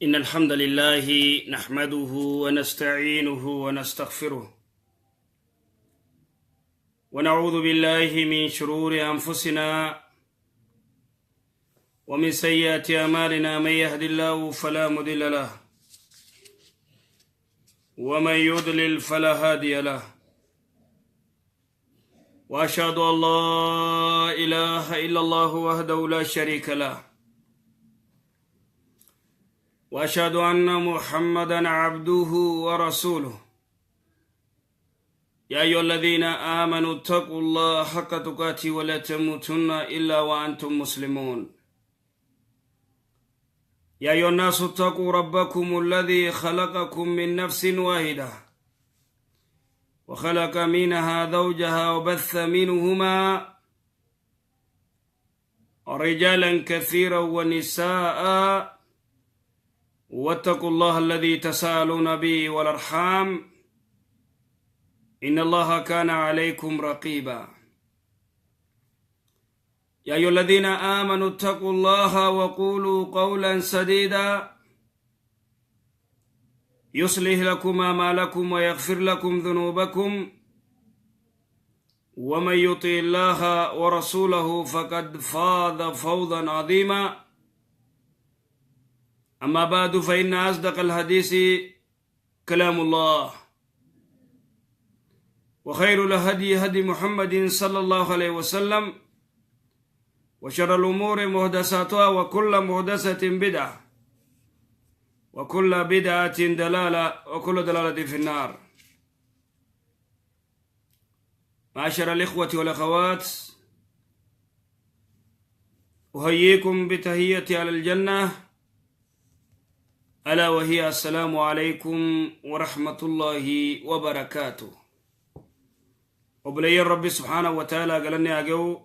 إن الحمد لله نحمده ونستعينه ونستغفره، ونعوذ بالله من شرور أنفسنا ومن سيئات أعمالنا. من يهد الله فلا مضل له، ومن يضلل فلا هادي له، وأشهد أن لا إله إلا الله وحده لا شريك له، وأشهد أن محمدا عبده ورسوله. يا أيها الذين آمنوا اتقوا الله حق تقاته ولا تموتن إلا وأنتم مسلمون. يا أيها الناس اتقوا ربكم الذي خلقكم من نفس واحدة وخلق منها زوجها وبث منهما رجالا كثيرا ونساء، واتقوا الله الذي تساءلون به والأرحام إن الله كان عليكم رقيبا. يا أيها الذين آمنوا اتقوا الله وقولوا قولا سديدا يصلح لكم أعمالكم ويغفر لكم ذنوبكم، ومن يطع الله ورسوله فقد فاز فوزا عظيما. أما بعد، فإن أصدق الحديث كلام الله، وخير الهدي هدي محمد صلى الله عليه وسلم، وشر الأمور محدثاتها، وكل محدثة بدعة، وكل بدعة ضلالة، وكل ضلالة في النار. معاشر الإخوة والأخوات، أحييكم بتحية أهل الجنة، ألا وهي السلام عليكم ورحمة الله وبركاته. Obboleeyyan Rabbi سبحانه وتعالى, galanni haa ga'u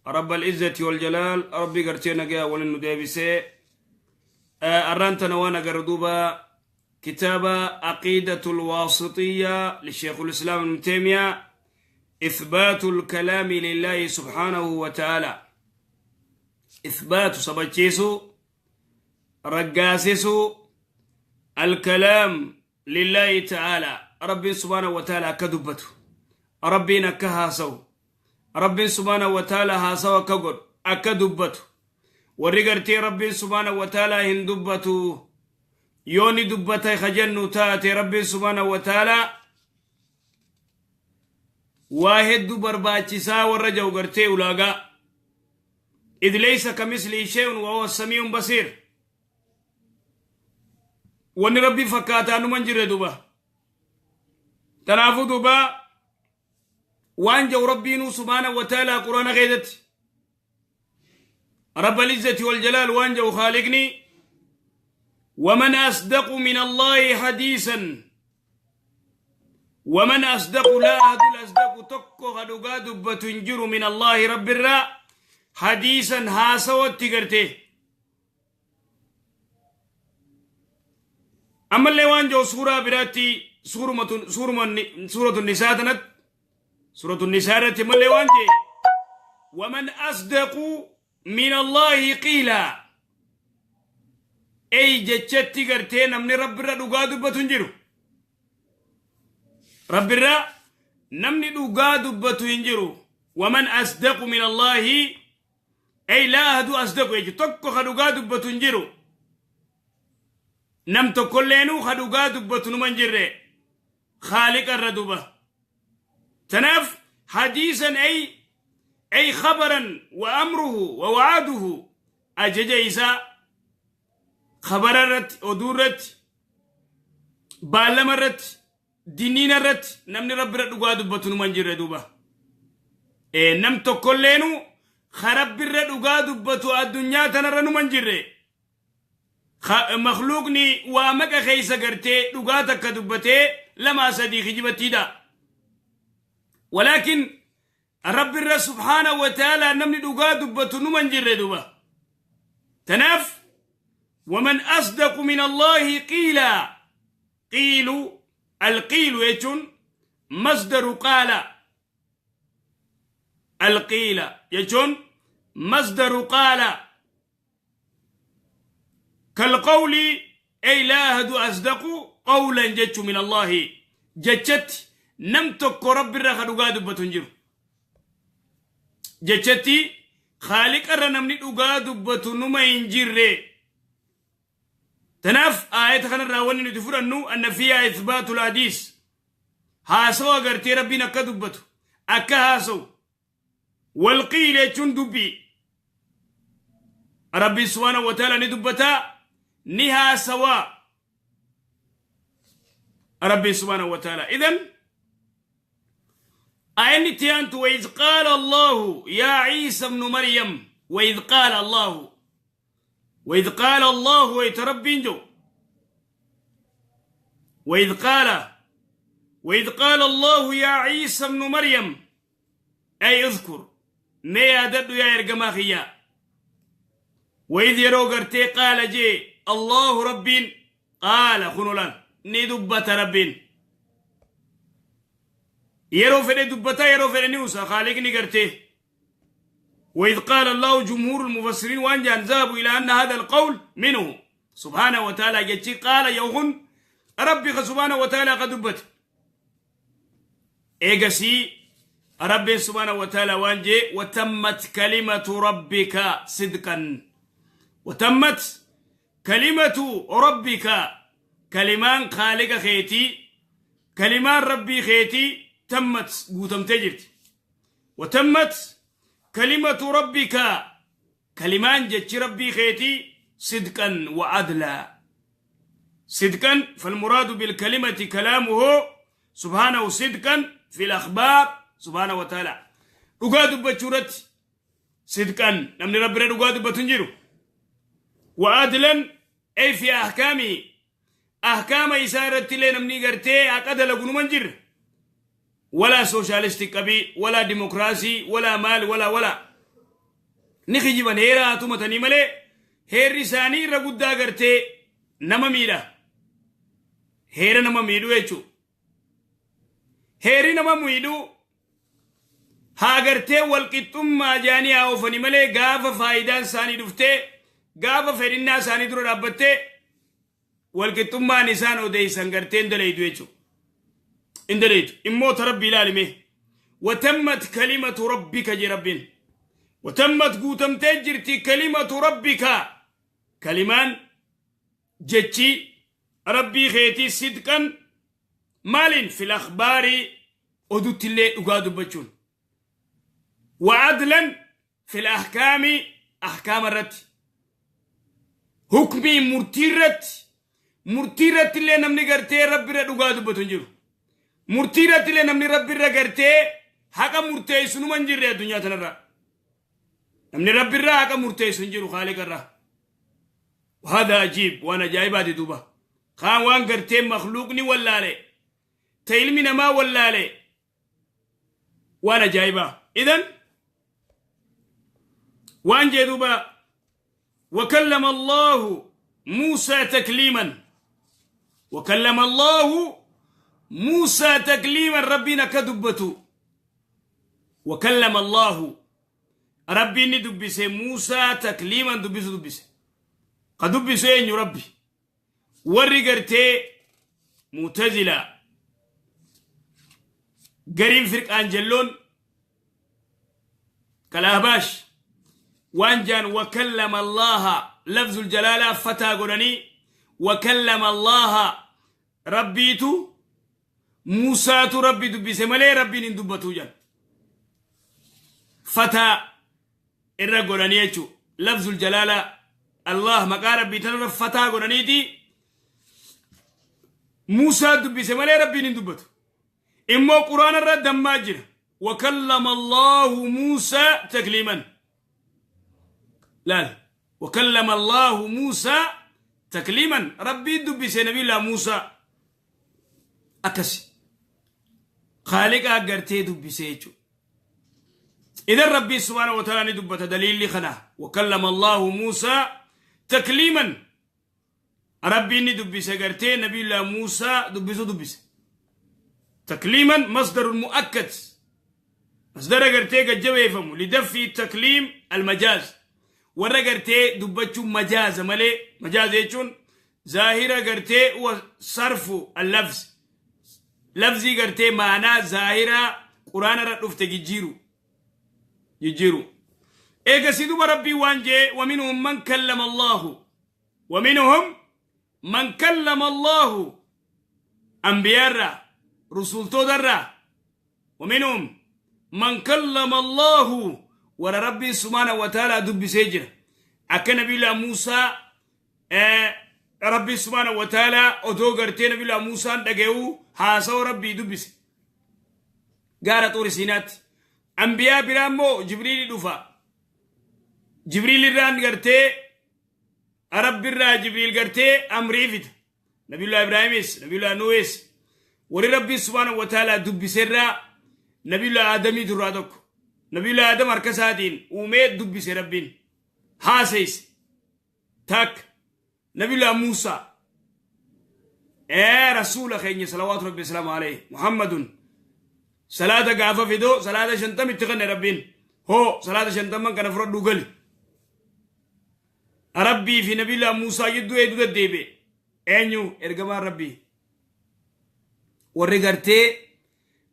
رب العزة والجلال, Rabbi gartee nagaa walin nu deebisee. Arraan tana waan agarru duuba kitaaba عقيدة الواسطية لشيخ الإسلام ابن تيمية, إثبات الكلام لله سبحانه وتعالى. إثبات sabachiisu, raggaasisu, الكلام لله تعالى, Rabbiin سبحانه وتعالى akka dubbatu, Rabbiin akka haasawu, Rabbiin سبحانه وتعالى haasawu akka godhu, akka dubbatu. Warri gartee Rabbiin سبحانه وتعالى hin dubbatu, yoo ni dubbata ka jennu taate, Rabbiin سبحانه وتعالى waa hedduu barbaachisaa warra jahu gartee ulaagaa إذ ليس كمثله شيء وهو السميع البصير, wanni Rabbii fakkaataa numan jirre duba. Tanaafuu duba waan jahu Rabbiinuu سبحانه وتعالى Quraana keessatti, رب العزة والجلال waan jahu خالقني: ومن أصدق من الله حديثا. ومن أصدق, لا أحد أصدق, tokko ka dhugaa dubbatu hin jiru, من الله, Rabbi irraa, حديثا, haasawatti gartee. Ammallee waan jiru suuraa biraatti, suuratu Nisaa tanatti, suuratu Nisaa irratti ammallee waan jee: ومن أصدق من الله قيلا. Ey jechatti gartee namni Rabbirra dhugaa dubbatu hin jiru, Rabbirra namni dhugaa dubbatu hin jiru. ومن أصدق من الله أي لا أحد أصدق jechu, tokko ka dhugaa dubbatu hin jiru. Nam tokkolleenuu ka dhugaa dubbatu numa hin jirre Khaaliqa irra duba. Tanaaf حديثا أي خبرا وأمره ووعده, ajaja isaa, khabara irratti, oduu irratti, baallama irratti, diniina irratti namni Rabbirra dhugaa dubbatu numa hin jirre duuba. Nam tokkolleenu ka Rabbirra dhugaa dubbatu addunyaa tanarra numa hin jirre. Makluuqni waa maqa keeysa gartee dhugaa takka dubbatee lamaa sadii kijibattiidha. ولكن Rabbirra سبحانه وتعالى namni dhugaa dubbatu numa hin jirre duuba. Tanaaf ومن أصدق من الله قيلا. قيل, القيل jechuun مصدر قال. القيل jechuun مصدر قال. Kalqawli ay laa ahadu asdaqu qawlan jechu min Allaahi jechatti nam tokko Rabbirra ka dhugaa dubbatu hin jiru. Jechatti Khaaliqarra namni dhugaa dubbatu numa hin jirre. Tanaaf aayata kanarraa wanni nuti fudhannu anna fiihaa ithbaatul hadiis haasawa gartee Rabbiin akka dubbatu akka haasawu walqiil jechuun dubbii Rabbiin subhaanahu wa ta'ala ni dubbataa ni haasawaa Rabbiin subhaanahu wa ta'ala idan ayanni itti aantu وإذ قال الله يا عيسى ابن مريم وإذ قال الله وإذ قال الله ويتربين جو وإذ قال وإذ قال الله يا عيسى ابن مريم أي اذكر ما يادد يا إرجما خيا وإذ يرو قرتي قال جي الله ربين قال خنولان ندبة ربين yeroo fedhe dubbata yeroo fedhe ni usa khaaliqni gartee. وإذ قال الله جمهور المفسرين وأن ذهبوا إلى أن هذا القول منه سبحانه وتعالى جتشي قال يوهن ربي سبحانه وتعالى قد دبت إيجسي ربي سبحانه وتعالى وانجي وتمت كلمة ربك صدقا وتمت كلمة ربك كلمان خالق خيتي كلمان ربي خيتي تمت قوتم تجرت وتمت كلمة ربك كلمان جتش ربي خيتي صدقا وعدلا صدقا فالمراد بالكلمة كلامه سبحانه صدقا في الأخبار سبحانه وتعالى رقاد بچورت صدقا نمني ربنا رقاد بتنجرو وعدلا أي في أحكامي أحكام إسارة لي نمني قرتي أقد لقنو منجر ولا سوشياليستي قبي ولا ديمقراسي ولا مال ولا ولا نخجبان هيرا تومتني ملي هير ساني رغدا غرتي نما ميرا هير نما ميدو يچو هير نما ميدو ها غرتي والقطم جاني اوفني ملي غاف فايدان ساني دفتي غاف فرينا ساني درو دابتي والقطم نسان اوديسان غرتي اندليدو يچو اندريت إموت ربي لالمه وتمت كلمة ربك جرب وتمت قوتم تجرتي كلمة ربك كلمان جتشي ربي خيتي صدقا مال في الأخبار أدوت اللي أقاد بجون وعدلا في الأحكام أحكام الرت حكمي مرتيرت مرتيرت اللي نمني قرتي ربي رد أقاد بتنجرو murtiirratti illee namni rabbi irra gartee haqa murteessu numa hin jirre addunyaa tanarra namni rabbi irraa haqa murteessu hin jiru khaaliqa irraa وهذا عجيب وانا جايباتي دوبا خان وان gartee makhluuqni wallaale ta ilmi namaa wallaale waan ajaa'ibaa idan waan jee duuba وكلم الله موسى تكليما وكلم الله موسى تكليما ربنا كدبته وكلم الله ربي ندبس موسى تكليما دبس دبس قدبس ين ربي ورقرتي معتزلة قريم فرق أنجلون كالأهباش وانجان وكلم الله لفظ الجلالة فتى قرني وكلم الله ربيتو موسى ربي دبس ملي ربي ندبتو جان فتى الرجلانيتو لفظ الجلالة الله مقا ربي تنرى فتى قرانيتي موسى دبس ملي ربي ندبتو إما قرآن الرد ماجر وكلم الله موسى تكليما لا وكلم الله موسى تكليما ربي دبس نبي الله موسى أكسي خالق أجرتي دبسيتو إذا ربي سبحانه وتعالى ندبت دليل لخنا وكلم الله موسى تكليما ربي ندبس أجرتي نبي الله موسى دبسو دبس تكليما مصدر مؤكد مصدر أجرتي قد جويفهم لدفي التكليم المجاز Warra gartee dubbachuun majaaza malee, majaaza jechuun zaahira gartee wa sarfu allafz, lafzii gartee maanaa zaahiraa quraana irra dhufte jijjiiru. Eegasii duba Rabbii waan jee: waminhum man kallama Allaahu, waminhum man kallama Allaahu, anbiyaarraa, rusultootarraa. Waminhum man kallama Allaahu, warra Rabbiin subhaanahu wa ta'aalaa dubbisee jira. Akka Nabiyyullaa Muusaa, Rabbiin subhaanahu wa ta'aalaa odoo gartee Nabiyyullaa Muusaan dhaga'uu haasawa Rabbii dubbise gaara Xuuri Siinaatti. Anbiyaa biraa immoo Jibriili dhufa. Jibriil irraan gartee Rabbirraa Jibriil gartee amrii fida. Nabiyyullaa Ibraahimis, Nabiyyullaa Nuuhis, warri Rabbiin subhaanahu wa ta'aalaa dubbiserraa Nabiyyullaa Aadamii durraa tokko. Nabiyyullaa Aadam harka isaatiin uumee dubbise, Rabbiin haasayse. Takka Nabiyyullaa Muusaa, rasuula keenya salawaatu Rabbi salaamu alayhi Muhammadun, salaata gaafa fidoo salaata 50tti kanne Rabbiin hoo salaata 50n kana fudhadhuu gali. Rabbii fi Nabiyyullaa Muusaa jidduu eedu deddeebi'e? Eenyu? Ergamaan Rabbii. Warri gartee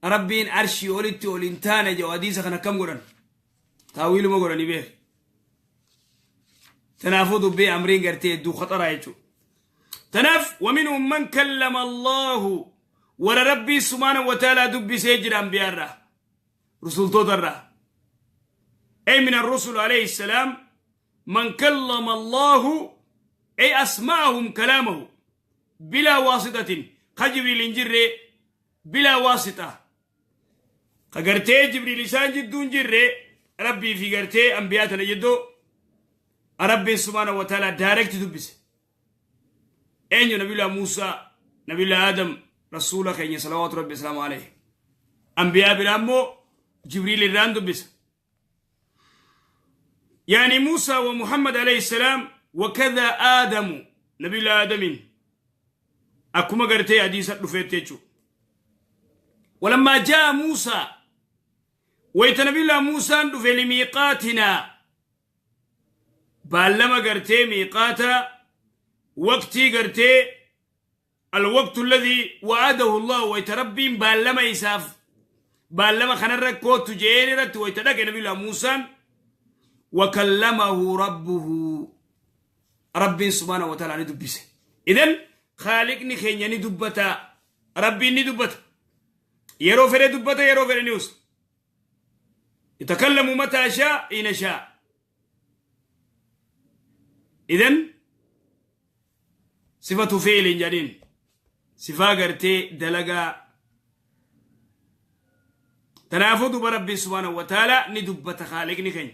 Rabbiin arshii olitti ol hin taane jedhu hadiisa kana akkam godhan? Taawiiluma godhanii beek. Tanaafuu dubbii amriin gartee hedduu khaxaraa jechuudha. Tanaaf waminhum man kallama Allaahu, warra Rabbii subhaanahu wa ta'aalaa dubbisee jira anbiyaarraa, rusultootarraa. Ay min ar-rusul alayhi salaam man kallama Allaahu, ay asma'ahum kalaamahu bilaa waasixatin, ka Jibriil hin jirre, bilaa waasixa, ka gartee Jibriil isaan jidduu hin jirre, Rabbii fi gartee anbiyaa tana jidduu Rabbiin subhaanahu wa ta'aalaa direct dubbise. Eenyu? Nabiyyullaa Muusaa, Nabiyyullaa Aadam, rasuula keenya salawaatu Rabbi salaamu alayhi. Anbiyaa biraa immoo Jibriil irraan dubbisa. Yani Muusaa wa Muhammad alayhi salaam wakadha Aadamu, Nabiyyullaa Aadamiin akkuma gartee hadiisa dhufeetti jechuudha. Walammaa jaa Muusaa, wayita Nabiyyullaa Muusaan dhufe, limiiqaatinaa, baallama gartee miiqaata, waqtii gartee alwaqtu alladhii wa'adahu Allah, wayita Rabbiin baallama isaaf baallama kanarra kootu je'een irratti wayita dhaqe Nabiyyullaa Muusaan, wakallamahu rabbuhu, Rabbiin subhaanahu wa ta'ala ni dubbise. Idan Khaaliqni keenya ni dubbata, Rabbiin ni dubbata, yeroo fedhe dubbata, yeroo fedhe ni usa. Yatakallamu mataa shaa ina shaa. Idan sifatu fi'ilin jedhin, sifaa gartee dalagaa. Tanaafuu duba Rabbiin subhaanahu wa ta'ala ni dubbata, Khaaliqni keenya.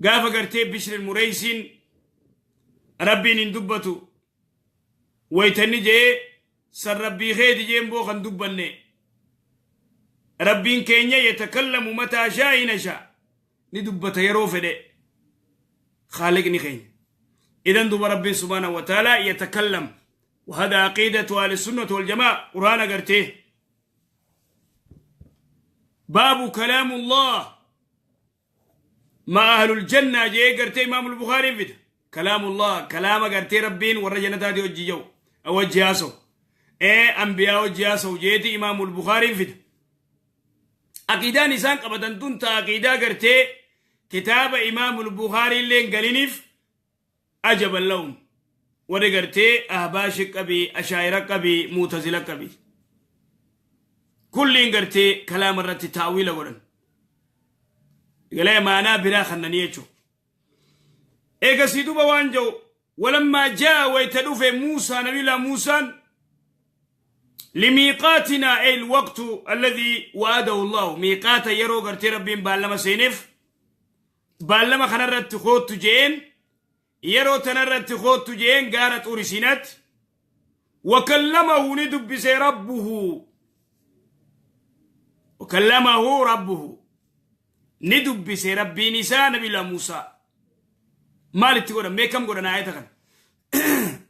Gaafa gartee Bishrin Mureysiin Rabbiin hin dubbatu waytanni jee, san Rabbii keeti jeen boo kan dubbanne. Rabbiin keenya yatakallamu mataa shaa hina shaa, ni dubbata yeroo fedhe Khaaliqni keenya. Idan duba Rabbiin subhaanahu wa ta'ala yatakallam. وهذا عقيدة أهل السنة والجماعة. قرآن قرتيه باب كلام الله ما أهل الجنة جي قرتي إمام البخاري فيد كلام الله، كلام قرتي ربين ورا جنتاتي وجي جو أوجي آسو إيه أنبياء وجي آسو جيتي إمام البخاري فيد. عقيدان إنسان قبطن تنتا عقيدة قرتي كتاب إمام البخاري اللي قالينيف. عجبا لهم، warri gartee Ahbaashi qabii, Ashaayira qabii, Muutazila qabii, kulliin gartee kalaama irratti taawila godhan, galee maanaa biraa kannanii jechuudha. Eegasii duba waan jedhu: walammaa jaa, wayta dhufe, Muusaa, Nabiyyullaa Muusaan, limiiqaatinaa, ay alwaqtu alladhii wa'adahu Allahu, miiqaata yeroo gartee Rabbiin baallama seeneef, baallama kanarratti koottu je'een, yeroo tanarratti koottu je'een gaara Xuuri Siinaatti, wakallamahu, ni dubbise, rabbuhu, wakallamahu rabbuhu, ni dubbise Rabbiin isaa Nabiyyullaa Muusaa. Maal itti godhan? Mee kam godhan aayata kana?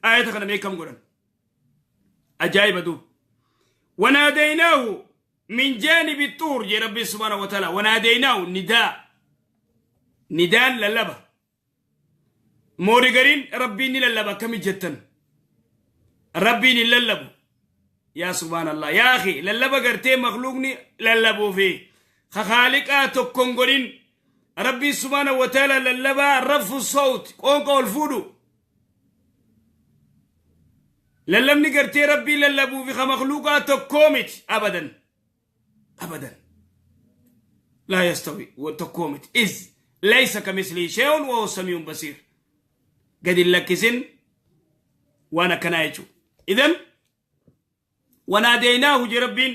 Aayata kana mee kam godhan? Ajaa'iba duuba. Wanaadaynaahu min jaanibi xuur jee Rabbiin subhaanahu wa ta'ala. Wanaadaynaahu, nidaa. Nidaan lallaba. Moori gariin Rabbiin ni lallaba akkami jettan? Rabbiin hin lallabu. Yaa subhaanallah. Yaa akhi lallaba gartee makluuqni lallabuu fi ka khaaliqaa tokko hin godhin. Rabbiin subhaanahu wa ta'ala lallabaa rafu sawt qoonqa ol fuudhu. Lallabni gartee Rabbiin lallabuu fi ka makluuqaa tokkoo miti abadan. Abadan. Laa yastawi tokkoo miti. Iz laysa kamislii shay'un wa huwa samii'un basiir. Gadi hin lakkisin waan akkanaa jechuudha. Idan wanaadeynaahu je Rabbiin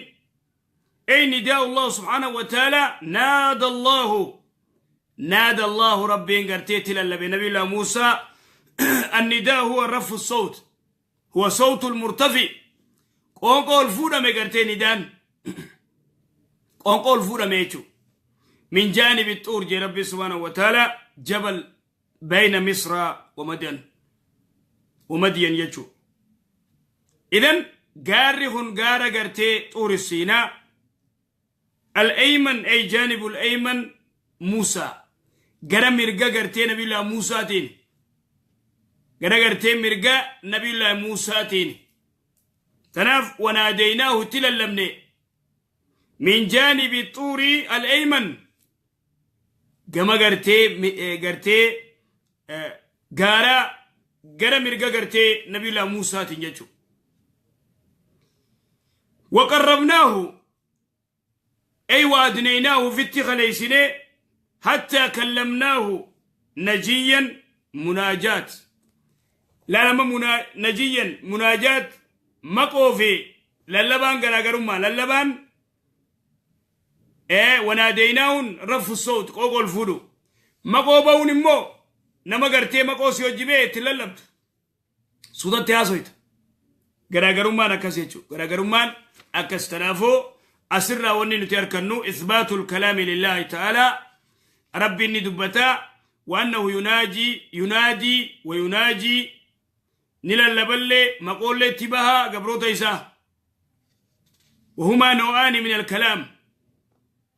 ay nidaa'u Allah subhaanahu wa ta'ala naada Allahu naada Allahu Rabbiin gartee itti lallabe Nabiyullah Muusaa. Annidaa huwa rafu sawt, huwa sawtu almurtafi, qoonqoo ol fuudhame gartee nidaan qoonqoo ol fuudhame jechuudha. Min jaanibi xuur jee Rabbi subhaanahu wa ta'ala, jabal bayna Misra wa Madyan wa Madyan jechuudha. Idan gaarri kun gaara gartee Xuuri Siinaa. Al-ayman ay jaanibul ayman Muusaa, gara mirga gartee Nabiyullaahi Muusaatiin, gara gartee mirga Nabiyullaahi Muusaatiin. Tanaaf wanaadeynaahu itti lallabne min jaanibi xuurii al-ayman, gama gartee gartee gaaraa gara mirga gartee Nabiyullaahi Muusaatiin jechuudha. Waqarrabnaahu ay waadneynaahu fitti kaleysine hattaa kallamnaahu najiyyan munaajaat laalama najiyyan munaajaat. Maqoo fi lallabaan garaagarummaa lallabaan wanaadeeynaahun rafu sowt qooqa ol fuudhu, maqoo ba'uun immoo nama gartee maqoo si hojii ba'e itti lallabdu suutatti haasoyta. Garaagarummaan akkas jechuudha. Garaagarummaan akkas. Kanaafuu asirraa wanni nuti arkannu isbaatul kalaami lillaahi ta'aalaa, Rabbiin ni dubbataa, wa annahu yunaajii yunaadii wa yunaajii, ni lallaballee maqoollee itti bahaa gabroota isaa. Wahumaa noo'aani min alkalaam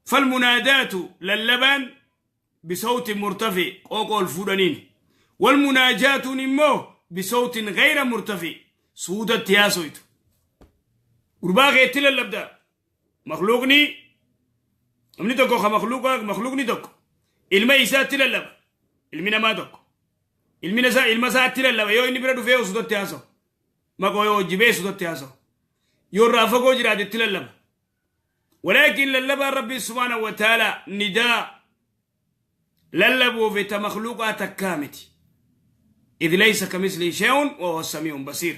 falmunaadaatu, lallabaan bisawtin murtafi, qooqa ol fuudhaniin, walmunaajaatuun immoo bisawtin gayra murtafi, suutatti haasoytu. Gurbaa kee itti lallabda. Makluuqni namni tokko ka makluuqa makluuqni tokko ilma isaatti lallaba. Ilmi namaa tokko ilmi isaa ilma isaatti lallaba yoo inni bira dhufee suutatti haasawu, maqoo yoo hojii bee suutatti haasawu, yoo irraa fagoo jiraate itti lallaba. Walaakin lallabaan Rabbii subhaanahu wa ta'ala nidaa lallabuufi ta makluuqaa takkaa miti. Idh laysa kamislihi shay'un wa huwa samii'un basiir.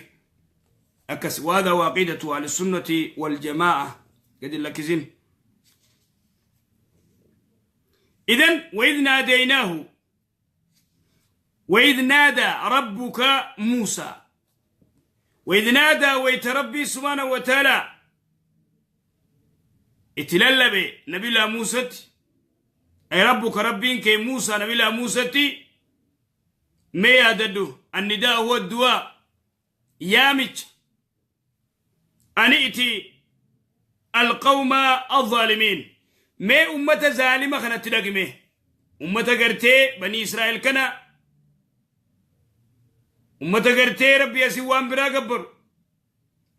Akkas waada waaqidatu ahlisunnati wal jamaa'a gadi hin lakkisin. Idan waidh naadeynaahu waidh naadaa rabbuka Muusaa waidh naadaa wayta Rabbii subhaanahu wa ta'ala itti lallabe Nabiilaa Muusatti, ay rabbuka Rabbiin kee Muusaa Nabiilaa Muusatti mee yaadadhu. Annidaa huwa du'aa, yaamicha, ani iti alqawma alzaalimiin, mee ummata zaalima kanatti dhaqime, ummata gartee banii Israa'el kana, ummata gartee Rabbi asii waan biraa gabbaru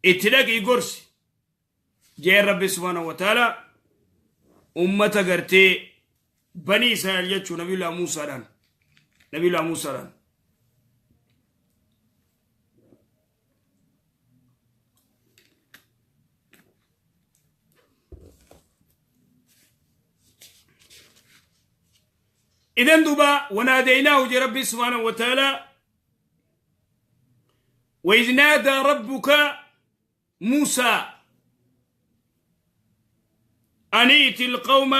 itti dhaqii gorsi jeen Rabbi subhaanahu wa ta'ala. Ummata gartee banii Israa'el jechuu Nabiyullah Muusaadhaan. Idan duba wanaadaynaahu je Rabbi subhaanahu wa ta'ala وإذ نادى ربك موسى أن ائت القوم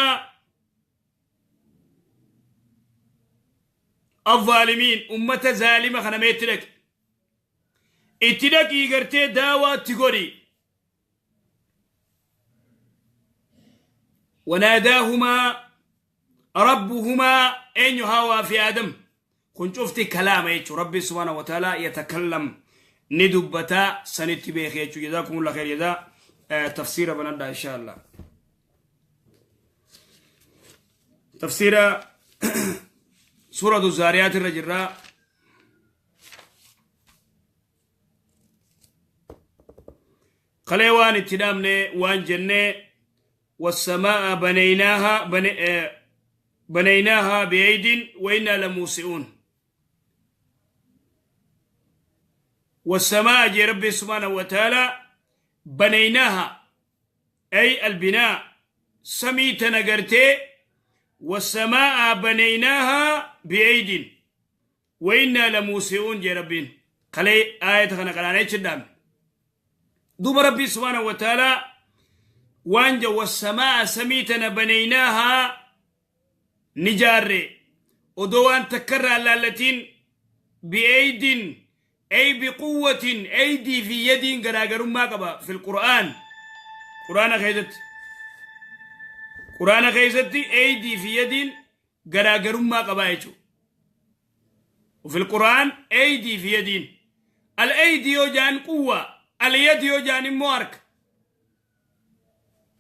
الظالمين، أمة ظالمة kana mee itti dhaqi, itti dhaqii gartee daawaatti godhi. وناداهما ربهما eenyu? Hawaa fi Aadam. Kun cufti kalaama jechu. Rabbi subhaanahu wa ta'ala yatakallam, ni dubbataa sanitti beeke jechu. Jazaakumullah khair jazaa. Tafsiira banadhaa insha Allah. Tafsiira. Suuratu Zaariyaat irra jirra. Kalee waan itti dhaabne waan jenne wassamaa'a banaynaahaa bi'aydin wa innaa lamuusi'uun. Wassamaa'a jee Rabbi subhaanahu wa ta'aalaa banaynaahaa ay albinaa samii tana gartee wassamaa'a banaynaahaa bi'aydin wa innaa lamuusi'uun jee Rabbiin. Kalee aayata kana qaraanee achi dhaabne. Duuba Rabbii subhaanahu wa ta'aalaa waan jedhu wassamaa'a samii tana banaynaahaa ni jaarre odoo waan takka irraa laallatiin bi'eeydin ay biquwwatin eydii fi yadiin garaagarummaa qaba fil qur'aan qur'aana keessatti qur'aana keessatti eydii fi yadiin garaagarummaa qabaa jechuudha. وفي القرآن أيدي في يدين الأيدي يوجان قوة اليد يوجان مارك.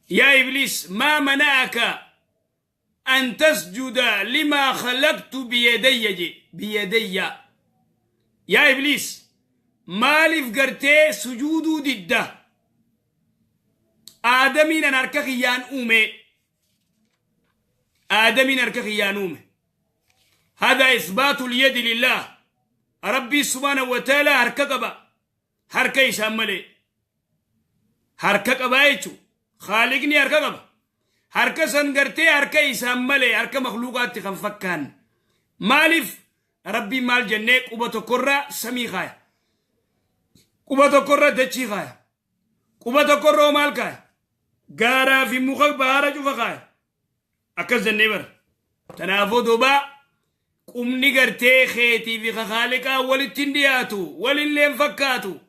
يا إبليس ما منعك أن تسجد لما خلقت بيدي بيدي يا إبليس مالف قرتي سجود ضده آدمين أركخيان أومي آدمين أركخيان أومي. هذا إثبات اليد لله ربي سبحانه وتعالى هركقبا هركا يساملي هركقبا يچو خالقني هركقبا هركا سنغرتي هركا يساملي هركا مخلوقات خنفكان مالف ربي مال جنة قبة كرة سمي خايا قبة كرة دچي خايا قبة كرة مال خايا غارا في مخك بهارا جوفا خايا أكز النبر تنافو دوبا qubni gartee keetii fi khaaliqaa walitti hin dhiyaatu walillee hin fakkaatu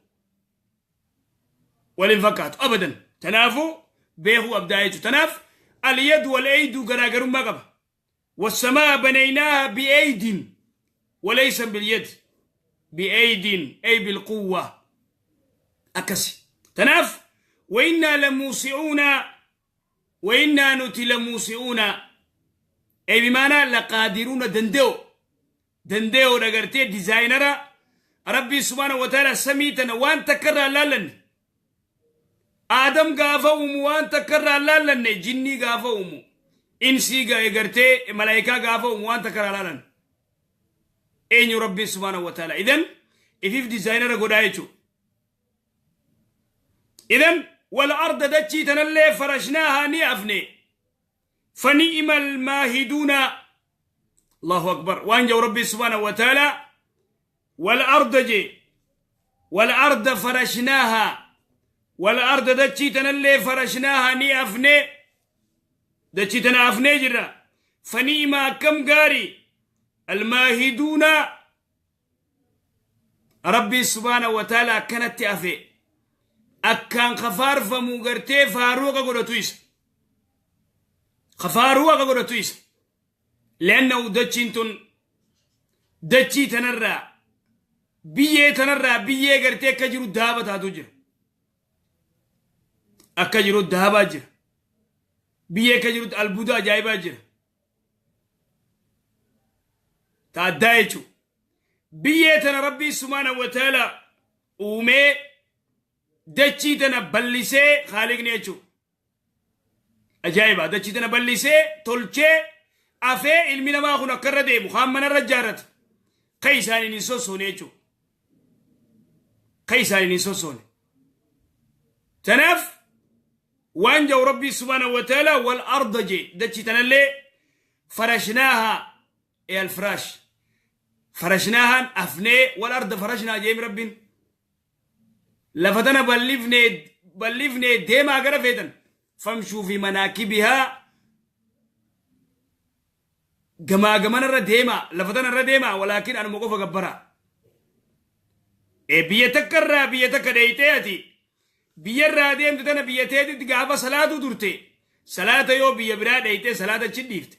walin fakkaatu abadan. Tanaafuu beekuu abdaa jechuudha. Tanaaf alyadu wal eyduu garaagarummaa qaba. Wassamaa banaynaaha bi'eydin walaysa bilyad bi'eydin ay bilquwwa akkasi. Tanaaf wa'innaa lamuusi'uuna wa'innaa nuti lamuusi'uuna ay bimaanaa laqaadiruuna danda'u danda'u dhagartee dizaayinara Rabbii subhaanahu wa ta'ala samii tana waan takka irraa laallanne Aadam gaafa uumu waan takka irraa laallanne jinnii gaafa uumu insii gartee malaayikaa gaafa uumu waan takka irraa laallanne eenyu Rabbii subhaanahu wa ta'ala idan ifiif dizaayinara godhaa jechuudha. Idan wal arda dachii tanallee farashnaahaa ni afne فنئم الماهدون. الله أكبر. وأنجو ربي سبحانه وتعالى والأرض جي والأرض فرشناها والأرض دتشيتنا اللي فرشناها ني أفني دتشيتنا أفني جرا فنئم كم قاري الماهدون. ربي سبحانه وتعالى كانت أفي أكان خفار فموغرتي فاروق قرتويس خفاروا قرتويس لأنه دتشينتون دتشي تنرى بيه تنرى بيه قرتي كجرو دهابة تاتو جر أكجرو دهابة جر بيه كجرو البودا جايبة جر تادايچو بيه تن ربي سبحانه وتعالى ومي دتشي تن بلسي خالق نيچو أجايبة دتشي تن بلسي تولچه أفي علمي نما خنا كردي مخامن الرجارت قيساني نسوسوني يچو قيساني نسوسوني تنف وانجو ربي سبحانه وتعالى والأرض جي دتشي تنلي فرشناها إيه الفراش فرشناها أفني والأرض فرشناها جيم ربين لفتنا بلفني بلفني ديما غرفيتن فامشوا في مناكبها جما جمان الرديمة لفتنا الرديمة ولكن أنا موقفة جبرة بيتكرر بيتكريتاتي بيراديم تتنا بيتاتي تجابة صلاة درتي صلاة يو بيبراديتي صلاة تشديفت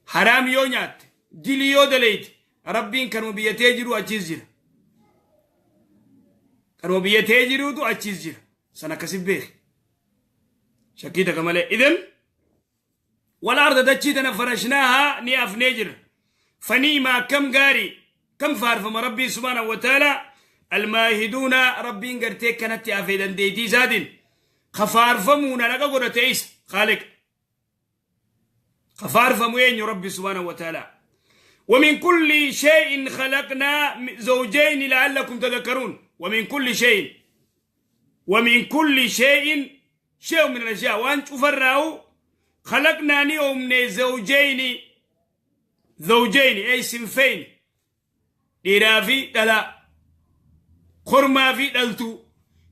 حرام يو نات دليو دليت ربين كانوا بيتاجروا أجزير كانوا بيتاجروا تو أجزير سنة كسب بيخ شكيتا كمالي. إذن والأرض دتشيتنا فرشناها ني أفنيجر Faniima akkam gaarii kam faarfama Rabbiin subhaanahu wa ta'ala almaahiduuna Rabbiin gartee kanatti hafee dandeettii isaatiin ka faarfamuuna dhaqa godhate isa khaaliq ka faarfamu eenyu Rabbi subhaanahu wa ta'ala. ومن كل شيء خلقنا زوجين لعلكم تذكرون. ومن كل شيء، ومن كل شيء شيء من الأشياء وأن تفرعوا خلقنا نيوم زوجين، زوجين أي صنفين، dhiiraa fi dhala, kormaa fi dhaltuu.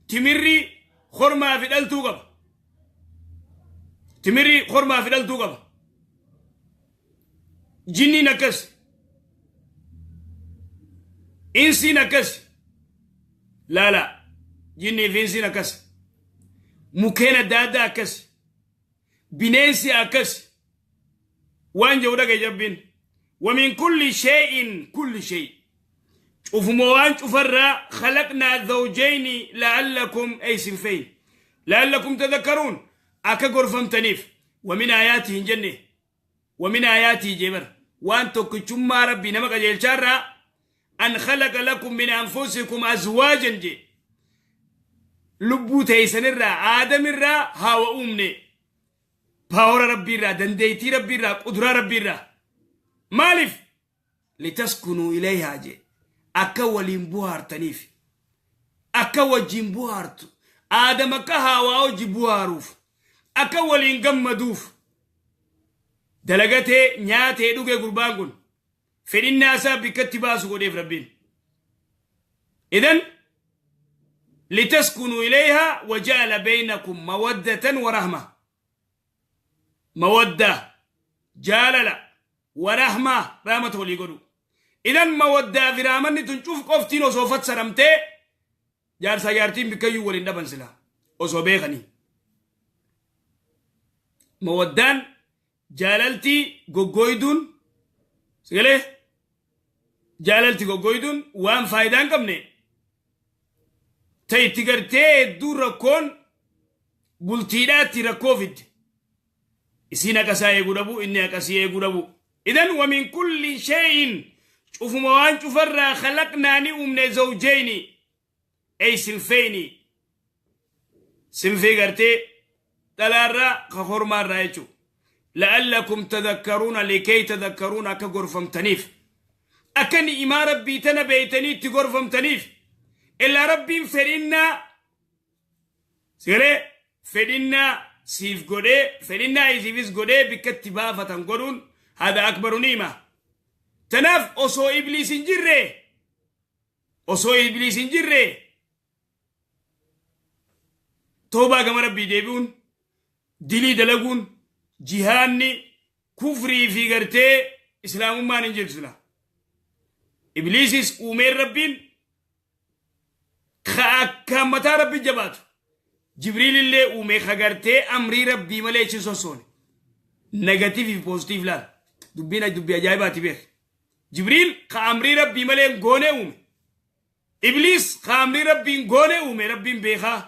Timirri kormaa fi dhaltuu qaba. Timirri kormaa fi dhaltuu qaba. Jinniin akkas, insiin akkas. Laala, jinnii fi insiin akkas, mukeen adda addaa akkas, bineensi akkas. Waan jedhu dhagaye jabbiin: ومن كل شيء، كل شيء cufuma waan cufarraa خلقنا زوجين لعلكم أي صنفين لعلكم تذكرون akka gorfamtaniif. ومن آياته hin jenne, ومن آياته jebar waan tokkichummaa Rabbii nama qajeelchaarraa أن خلق لكم من أنفسكم أزواجا je lubbuu teeysanirraa aadamirraa haawa uumne. Power Rabbiirraa, dandeeytii Rabbiirraa, quduraa Rabbiirraa. Maaliif? لتسكنوا إليها je akka waliin buhaartaniif, akka wajjin buhaartu. Aadam akka haawaa wajji buhaaruuf, akka waliin gammaduuf. Dalagatee nyaatee dhuge gurbaan kun fedhinnaa isaa bikkatti baasu godheef Rabbiin. إذن لتسكنوا إليها وجعل بينكم مودة ورحمة. مودة jaalala, ورحمة rahmata walii godhu. إذن mawaddaa fi rahmanni tun cuf qoftiin osoo fassaramtee jaarsaa jaartiin bikkayyuu waliin dhaban sila osoo beekanii. Mawaddaan jaalaltii goggooyduun sigalee jaalalti goggooyduun waan faayidaa hin qabne ta itti gartee hedduu rakkoon bultiidhaatti rakkoo fidde. Isiin haqasaa eeguu dhabu, inni haqasii eeguu dhabu. إذن ومن كل شيء cufuma waan cufarraa خلقنا ni uumne زوجين أي صنفين, sinfii gartee dhalaarraa ka hormaarraa jechuu. لعلكم تذكرون لكي تذكرون akka gorfamtaniif, akka ni'imaa Rabbii tana beeytanii itti gorfamtaniif. Illaa Rabbiin fedhinnaa sigalee fedhinnaa siif godhee, fedhinnaa isiifis godhee bikkatti baafatan godhuun هذا أكبر نعمة. Tanaaf osoo Ibliis hin jirre, osoo Ibliis hin jirre, toobaa gama Rabbii deebi'uun, dilii dalaguun, jihaanni, kufrii fi gartee islaamummaan hin jirtu sila. Ibliisis uumeen Rabbiin ka akka mataa Rabbi jabaatu. Jibriil illee uumee ka gartee amrii Rabbii malee achi sossoone. Negative fi positive laal. Dubbiin dubbii ajaa'ibaati beek. Jibriil ka amrii Rabbii malee goone uume. Ibliis ka amrii Rabbiin goone uume. Rabbiin beekaa.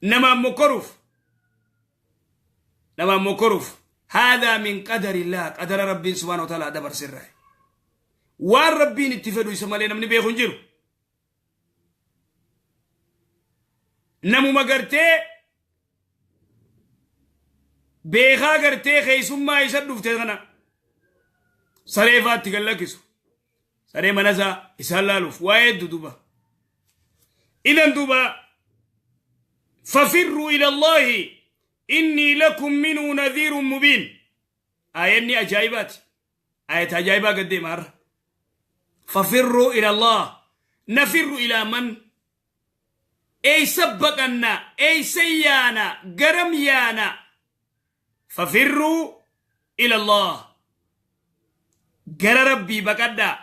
Namaan mokkoruuf. Namaan mokkoruuf. هذا من قدر الله qadara Rabbiin سبحانه وتعالى dabarsirra. Waan Rabbiin itti fedhu isa malee namni beeku hin jiru. Namuma gartee beekaa gartee keessummaa isa dhufte kana saree faatti kan lakkisu. Saree mana isaa isaan laaluuf waa hedduu duba. إذن duba ففروا إلى الله إني لكم منه نذير مبين. Aayanni ajaa'ibaati. Ayata ajaa'ibaa gaddeema har'a. ففروا إلى الله. نفر إلى من؟ Eeysa baqanna? Eeysa yaana? Garam yaana? ففروا إلى الله, gara Rabbii baqadhaa,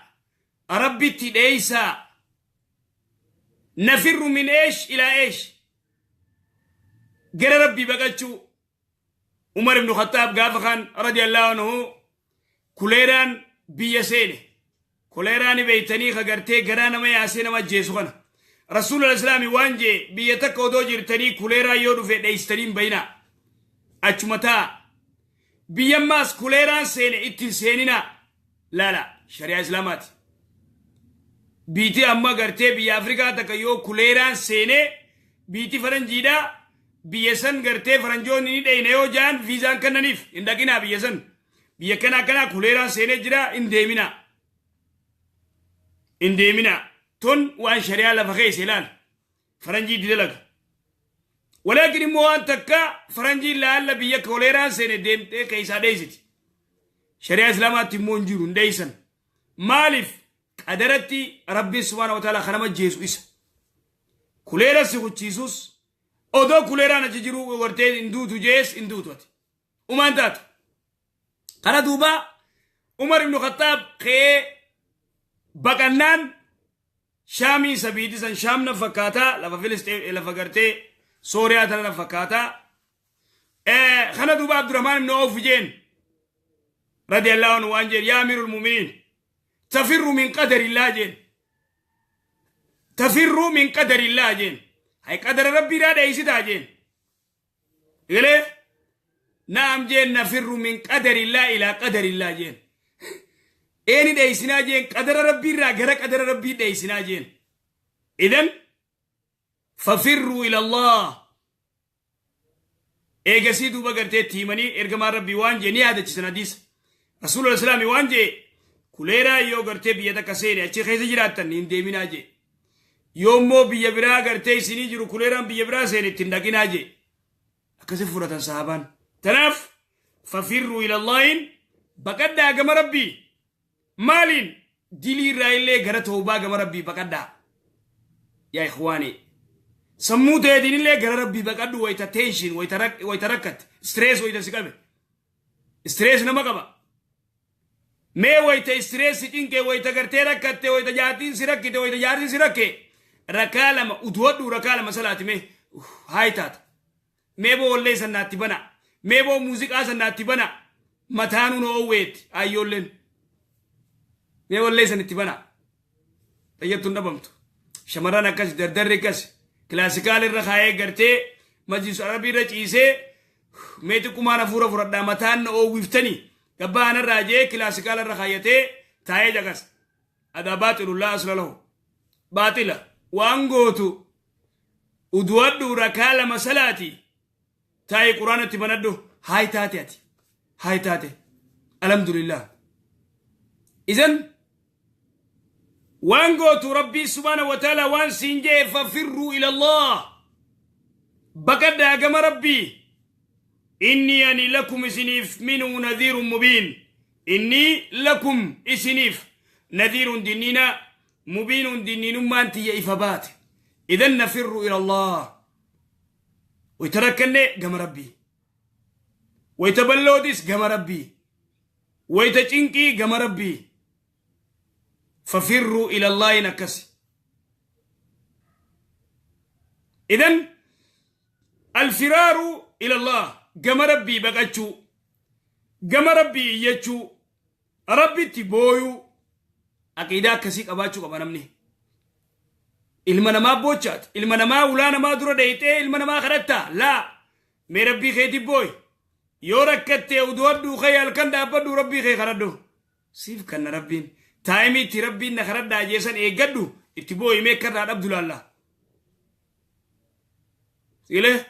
Rabbitti dheeysaa. نفر من إيش إلى إيش? Gara Rabbii baqachuu. Umar ibnu Khattaab gaafa kan رضي الله عنه kuleeraan biyya seene. Kuleeraan beeytanii ka gartee garaa nama yaasee nama ajjeesu kana. Rasuulul Islaami waan jee: biyya takka odoo jirtanii kuleeraan yoo dhufe dheeystanii hin bayinaa, achuma taa. Biyyammaas kuleeraan seene ittiin seeninaa. Laala, shari'aa Islaamaati. Biitii amma gartee biyya Afrikaa takka yoo kuleeraan seenee, biitii faranjiidhaa biyya san gartee faranjoonni ni dheyna yoo ja'an, viizaan kennaniif hin dhaqinaa biyya san. Biyya kana akkanaa kuleeraan seenee jira, hin deeminaa. Hin deeminaa. Tun waan shari'aa lafa keessa ilaal. Faranjii itti dalaga. Walaakin immoo waan takka faranjiin laalla biyya koleeraan seene deemtee keessaa dheessiti. Shari'aa Islaamaatti immoo hin jiru, hin dheessan. Maaliif? Qadaratti Rabbiin subhaana wa ta'ala kan nama jeesu isa. Kuleera si kuchiisus, odoo kuleeraan achi jiru gartee hin duutu jees, hin duutu ati. Umaan taatu. Kana duuba Umar ibn Khattaab ka'ee baqannaan Shaamii sabiiti san, Shaam na fakkaataa, lafa Filisxeen, lafa gartee Sooriyaa tana na fakkaataa. Kana duuba Abdurrahmaan ibn Awf jeen, radiyallahu anhu, waan jeen: "Yaa amiirul mu'miniin, tafirru min qadarillah," jeen. "Tafirru min qadarillah," jeen. "Hay, qadara Rabbiidhaa dheeysitaa?" jeen. Galee? "Na'am," jeen. "Nafirru min qadarillah ilaa qadarillah," jeen. "Eeni dheeysinaa," jeen. "Qadara Rabbiirraa gara qadara Rabbii dheeysinaa," jeen. Idan fafirruu ila Allah. Eegasii duuba gartee itti himanii, ergamaan Rabbii waan jee ni yaadachisan. Hadiisa Rasuula Islaami waan jee: kuleeraa yoo gartee biyya takka seene, achi keessa jiraattan hin deeminaa jee. Yoo immoo biyya biraa gartee isinii jiru, kuleeraan biyya biraa seene, ittiin dhaqinaa jee. Akkasi fudhatan sahabaan. Tanaaf fafirruu ilallaahin, baqadhaa gama Rabbii. Maaliin? Dilii irraa illee gara tawbaa, gama Rabbii baqadhaa. Yaa ikhwaanii, sammuu ta'eetiin illee gara Rabbii baqadhu. Wayita tension, wayita rakkatte, stress wayita si qabe, stress nama qaba. Mee wayita stress si cinqe, wayita gartee rakkatte, wayita jaartiin si rakkite, wayita jaarsi si rakke, rakaa lama uduwadhu, rakaa lama salaati. Mee haay taata. Mee boo wallee sannaatti bana, mee boo muuziqaa sannaatti bana, mataanuu na oowweetti ayyoolleen. Mee wallee san itti bana, xayyattuun dhabamtu. Shamarran akkas, dardarri akkas classical irra kaayee, gartee majlisu Arabii irra ciisee, mee xiqqumaan hafuura fudhadhaa, mataan na oowwiftanii gabbaa anarraa jee, classical irra kaayyatee taa'ee caqasa. Adaa baaxilu laa asla lahu, baaxila. Waan gootu uduwadhu, rakaa lama salaati, taa'ee Quraanatti banadhu. Haay taate ati, haay taate, alhamdulillah. Idan waan gootu Rabbii subhaana wa ta'ala waan siin jee: fafirruu ila Allah, baqadhaa gama Rabbii. Inni ani lakum isiniif minuu nadhiirun mubiin. Inni lakum isiniif nadhiirun dinniina, mubiinun dinniinummaan tiyya ifa baate. Idan nafirru ila Allah. Wayta rakkanne gama Rabbii, wayta ballootis gama Rabbii, wayta cinqii gama Rabbii. Fafirruu ila Allaahin akkasi. Idan alfiraaru ila Allah, gama Rabbii baqachuu, gama Rabbii iyyachuu, Rabbitti booyuu, aqiidaa akkasii qabaachuu qaba namni. Ilma namaa boochaati, ilma namaa ulaa namaa dura dheeyxee ilma namaa kadhattaa? Laa, mee Rabbii keetii booy. Yoo rakkattee uduwadhuu, kee halkan dhaabbadhu, Rabbii kee kadhadhu. Siif kanna Rabbiin. Time itti Rabbiin na kadhadhaa jeesan eeggadhu, itti booyi. Mee karraa dhabdu laalla. Sigilee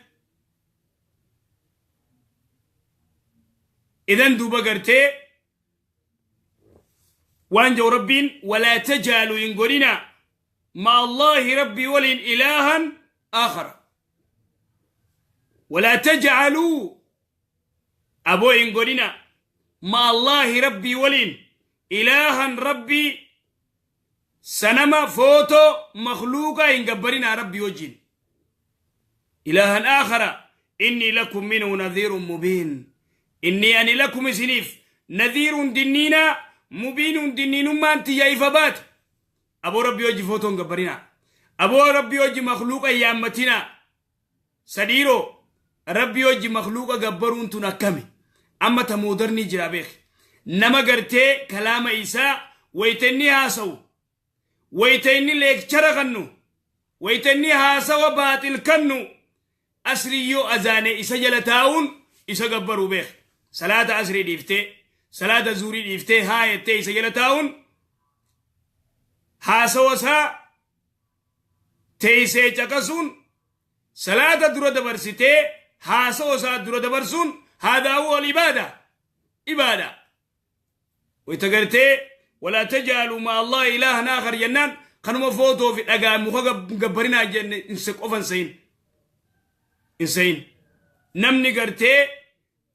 idan duuba gartee waan jedhu Rabbiin: walaa tajaaluu, hin godhina, ma Allaahi, Rabbii waliin, ilaahan aakhara. Walaa tajcaluu, aboo hin godhina, ma Allaahi, Rabbii waliin, ilaahan, Rabbii sanama, footoo, makhluuqa hin gabbarinaa Rabbii wajjin, ilaahan aakhara. Innii lakum minhu nadhiirun mubiin. Innii ani lakum isiniif nadhiirun dinniinaa, mubiinun dinniinummaan tiyya ifa baate. Aboo, Rabbii wajji footoo hin gabbarinaa. Aboo, Rabbii wajji makhluuqa hin yaammatinaa. Sadiiroo, Rabbii wajji makhluuqa gabbaruun tun akkami? Amma ta modern jira beek. Nama gartee kalaama isaa wayta inni haasawu, wayta inni lecture kannu, wayta inni haasawa baaxil kannu, asriyyoo azaane isa jala taa'uun isa gabbaruu beek. Salaata asrii dhiiftee, Salaata zuurii dhiiftee haa jettee isa jala taa'uun, haasawa isaa teessee caqasuun, salaata dura dabarsitee haasawa isaa dura dabarsuun, هذا هو العبادة. Ibaada wayta gartee ولا تجعلوا مع الله إلها آخر jennaan, kanuma footoo fi dhagaa muka gabbarinaa jenne inse qofan sayin hin sayin. Namni gartee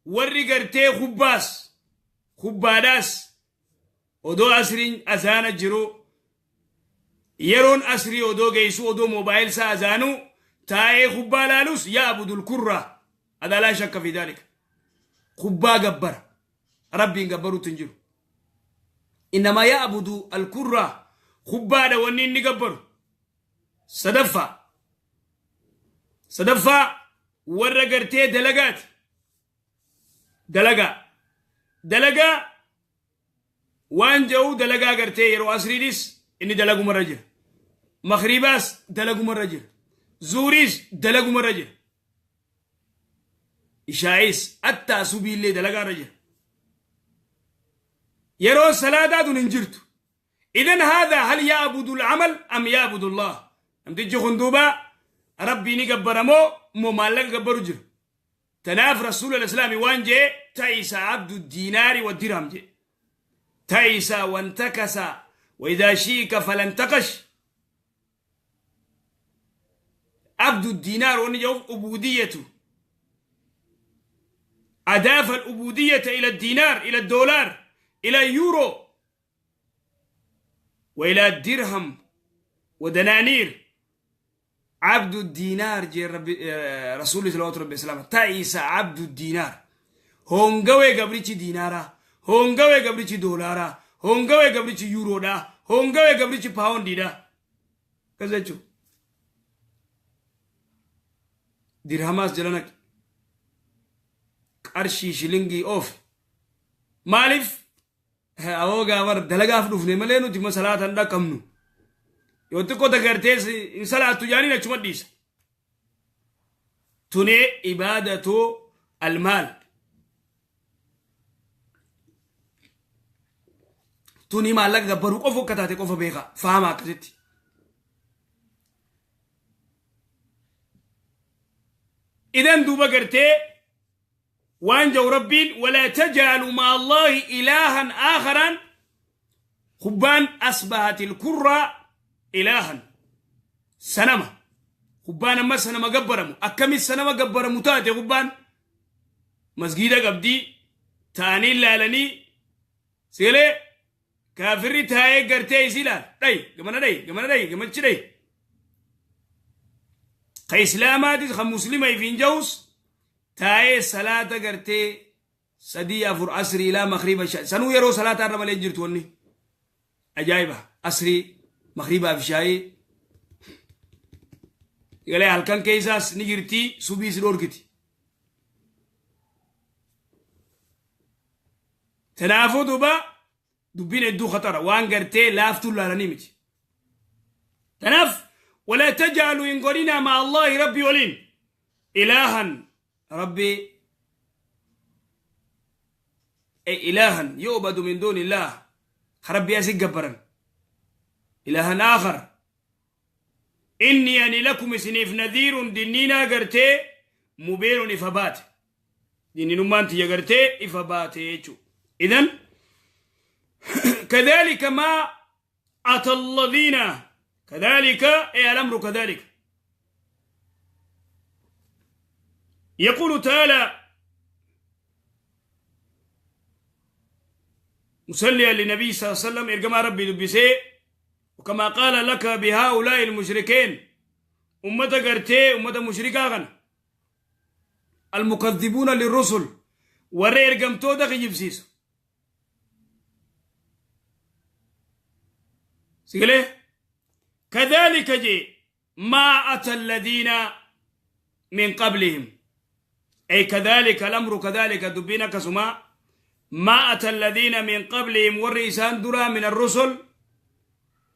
warri gartee kubbaas kubbaadhaas odoo asriin azaana jiru, yeroon asrii odoo geessu, odoo moobaayil isaa azaanuu taa'ee kubbaa laalus, يعبد الكرة، هذا لا شك في ذلك. Kubbaa gabbara, Rabbiin gabbaruutti hin jiru. إنما يعبد الكرة, kubbaadha wanni inni gabbaru. Sadaffaa warra gartee dalagaati. Dalagaa dalagaa waan jedhu, dalagaa gartee yeroo asriidis inni dalagumarra jira, makribaas dalagumarra jira, zuuriis dalagumarra jira, ishaa'is attaa subiillee dalagaarra jira. Yeroo salaataa tun hin jirtu. إذن هذا هل يعبد العمل أم يعبد الله؟ Namtichi kun duuba Rabbii ni gabbaramoo moo maallaqa gabbaru jira? Tanaaf Rasuul Islaami waan jee, تعس عبد الدينار والدرهم jee, تعس وانتكس وإذا شيك فلا انتقش. عبد الدينار ونجوف عبوديته, أضاف العبودية إلى الدينار، إلى الدولار، إلى اليورو وإلى الدرهم ودنانير. عبد الدينار جي ربي رسول صلى الله عليه وسلم, تعس عبد الدينار, hongawe gabrichi diinaara, hongawe gabrichi doolaara, hongawe gabrichi yuuroodha, hongawe gabrichi paawundiidha. Akkas jechuun dirhamaas jala naqi, qarshii shilingii oof. Maaliif awoo gaabar dalagaaf dhufne malee nuti masalaatan dhaqabnu. Yoo xiqqoo tagartee hin salaattu jaaniin achuma dhiisa. Tunee عبادة المال. Tuni maallaqa gabbaruu qofa akka taate qofa beeka, fahama akkasitti. Idan duuba gartee waan jau Rabbiin ولا تجعلوا مع الله إلها آخر. Kubbaan أصبحت الكرة إلها, sanama. Kubbaan amma sanama gabbaramu. Akkamis sanama gabbaramu taate kubbaan? Masgiida qabdii, ta'anii ilaalanii sigalee kaafirri taa'ee gartee isii ilaal, dhayi gamana, dhayi gamana, dhayi gamachi, dhayi. Ka Islaamaatis, ka Muslima ifiin jahus taa'ee salaata gartee sadii, afur, asrii ilaa makriba, sanuu yeroo salaataa irra malee jirtu. Wanni ajaa'iba asrii, makribaa fi shaayii galee halkan keessaas ni jirti, subiis dhorkiti. Tanaafuu duuba dubbiin hedduu khatara, waan gartee laaftuun laalanii miti. Tanaaf ولا تجعلوا hin godhina مع الله Rabbi waliin إلها Rabbi, أي إلها يعبد من دون الله, Rabbi asi gabbaran, إلها آخر. إني ani لكم isiniif نذير dinniinaa gartee مبين ifa baate, dinniinummaan tiyya gartee ifa baate jechuu. إذن كذلك ما أتى الذين, كذلك أي الأمر كذلك. يقول تعالى مسليا للنبي صلى الله عليه وسلم, إرجما Rabbi dubbisee, وكما قال لك بهؤلاء المشركين, أمة قرتي أمة مشركا المكذبون للرسل, warra ergamtoota kijibsiisu. Sigalee كذلك جي ما أتى الذين من قبلهم, أي كذلك الأمر كذلك, dubbiin akkasuma, ما أتى الذين من قبلهم, warri isaan duraa, من الرسل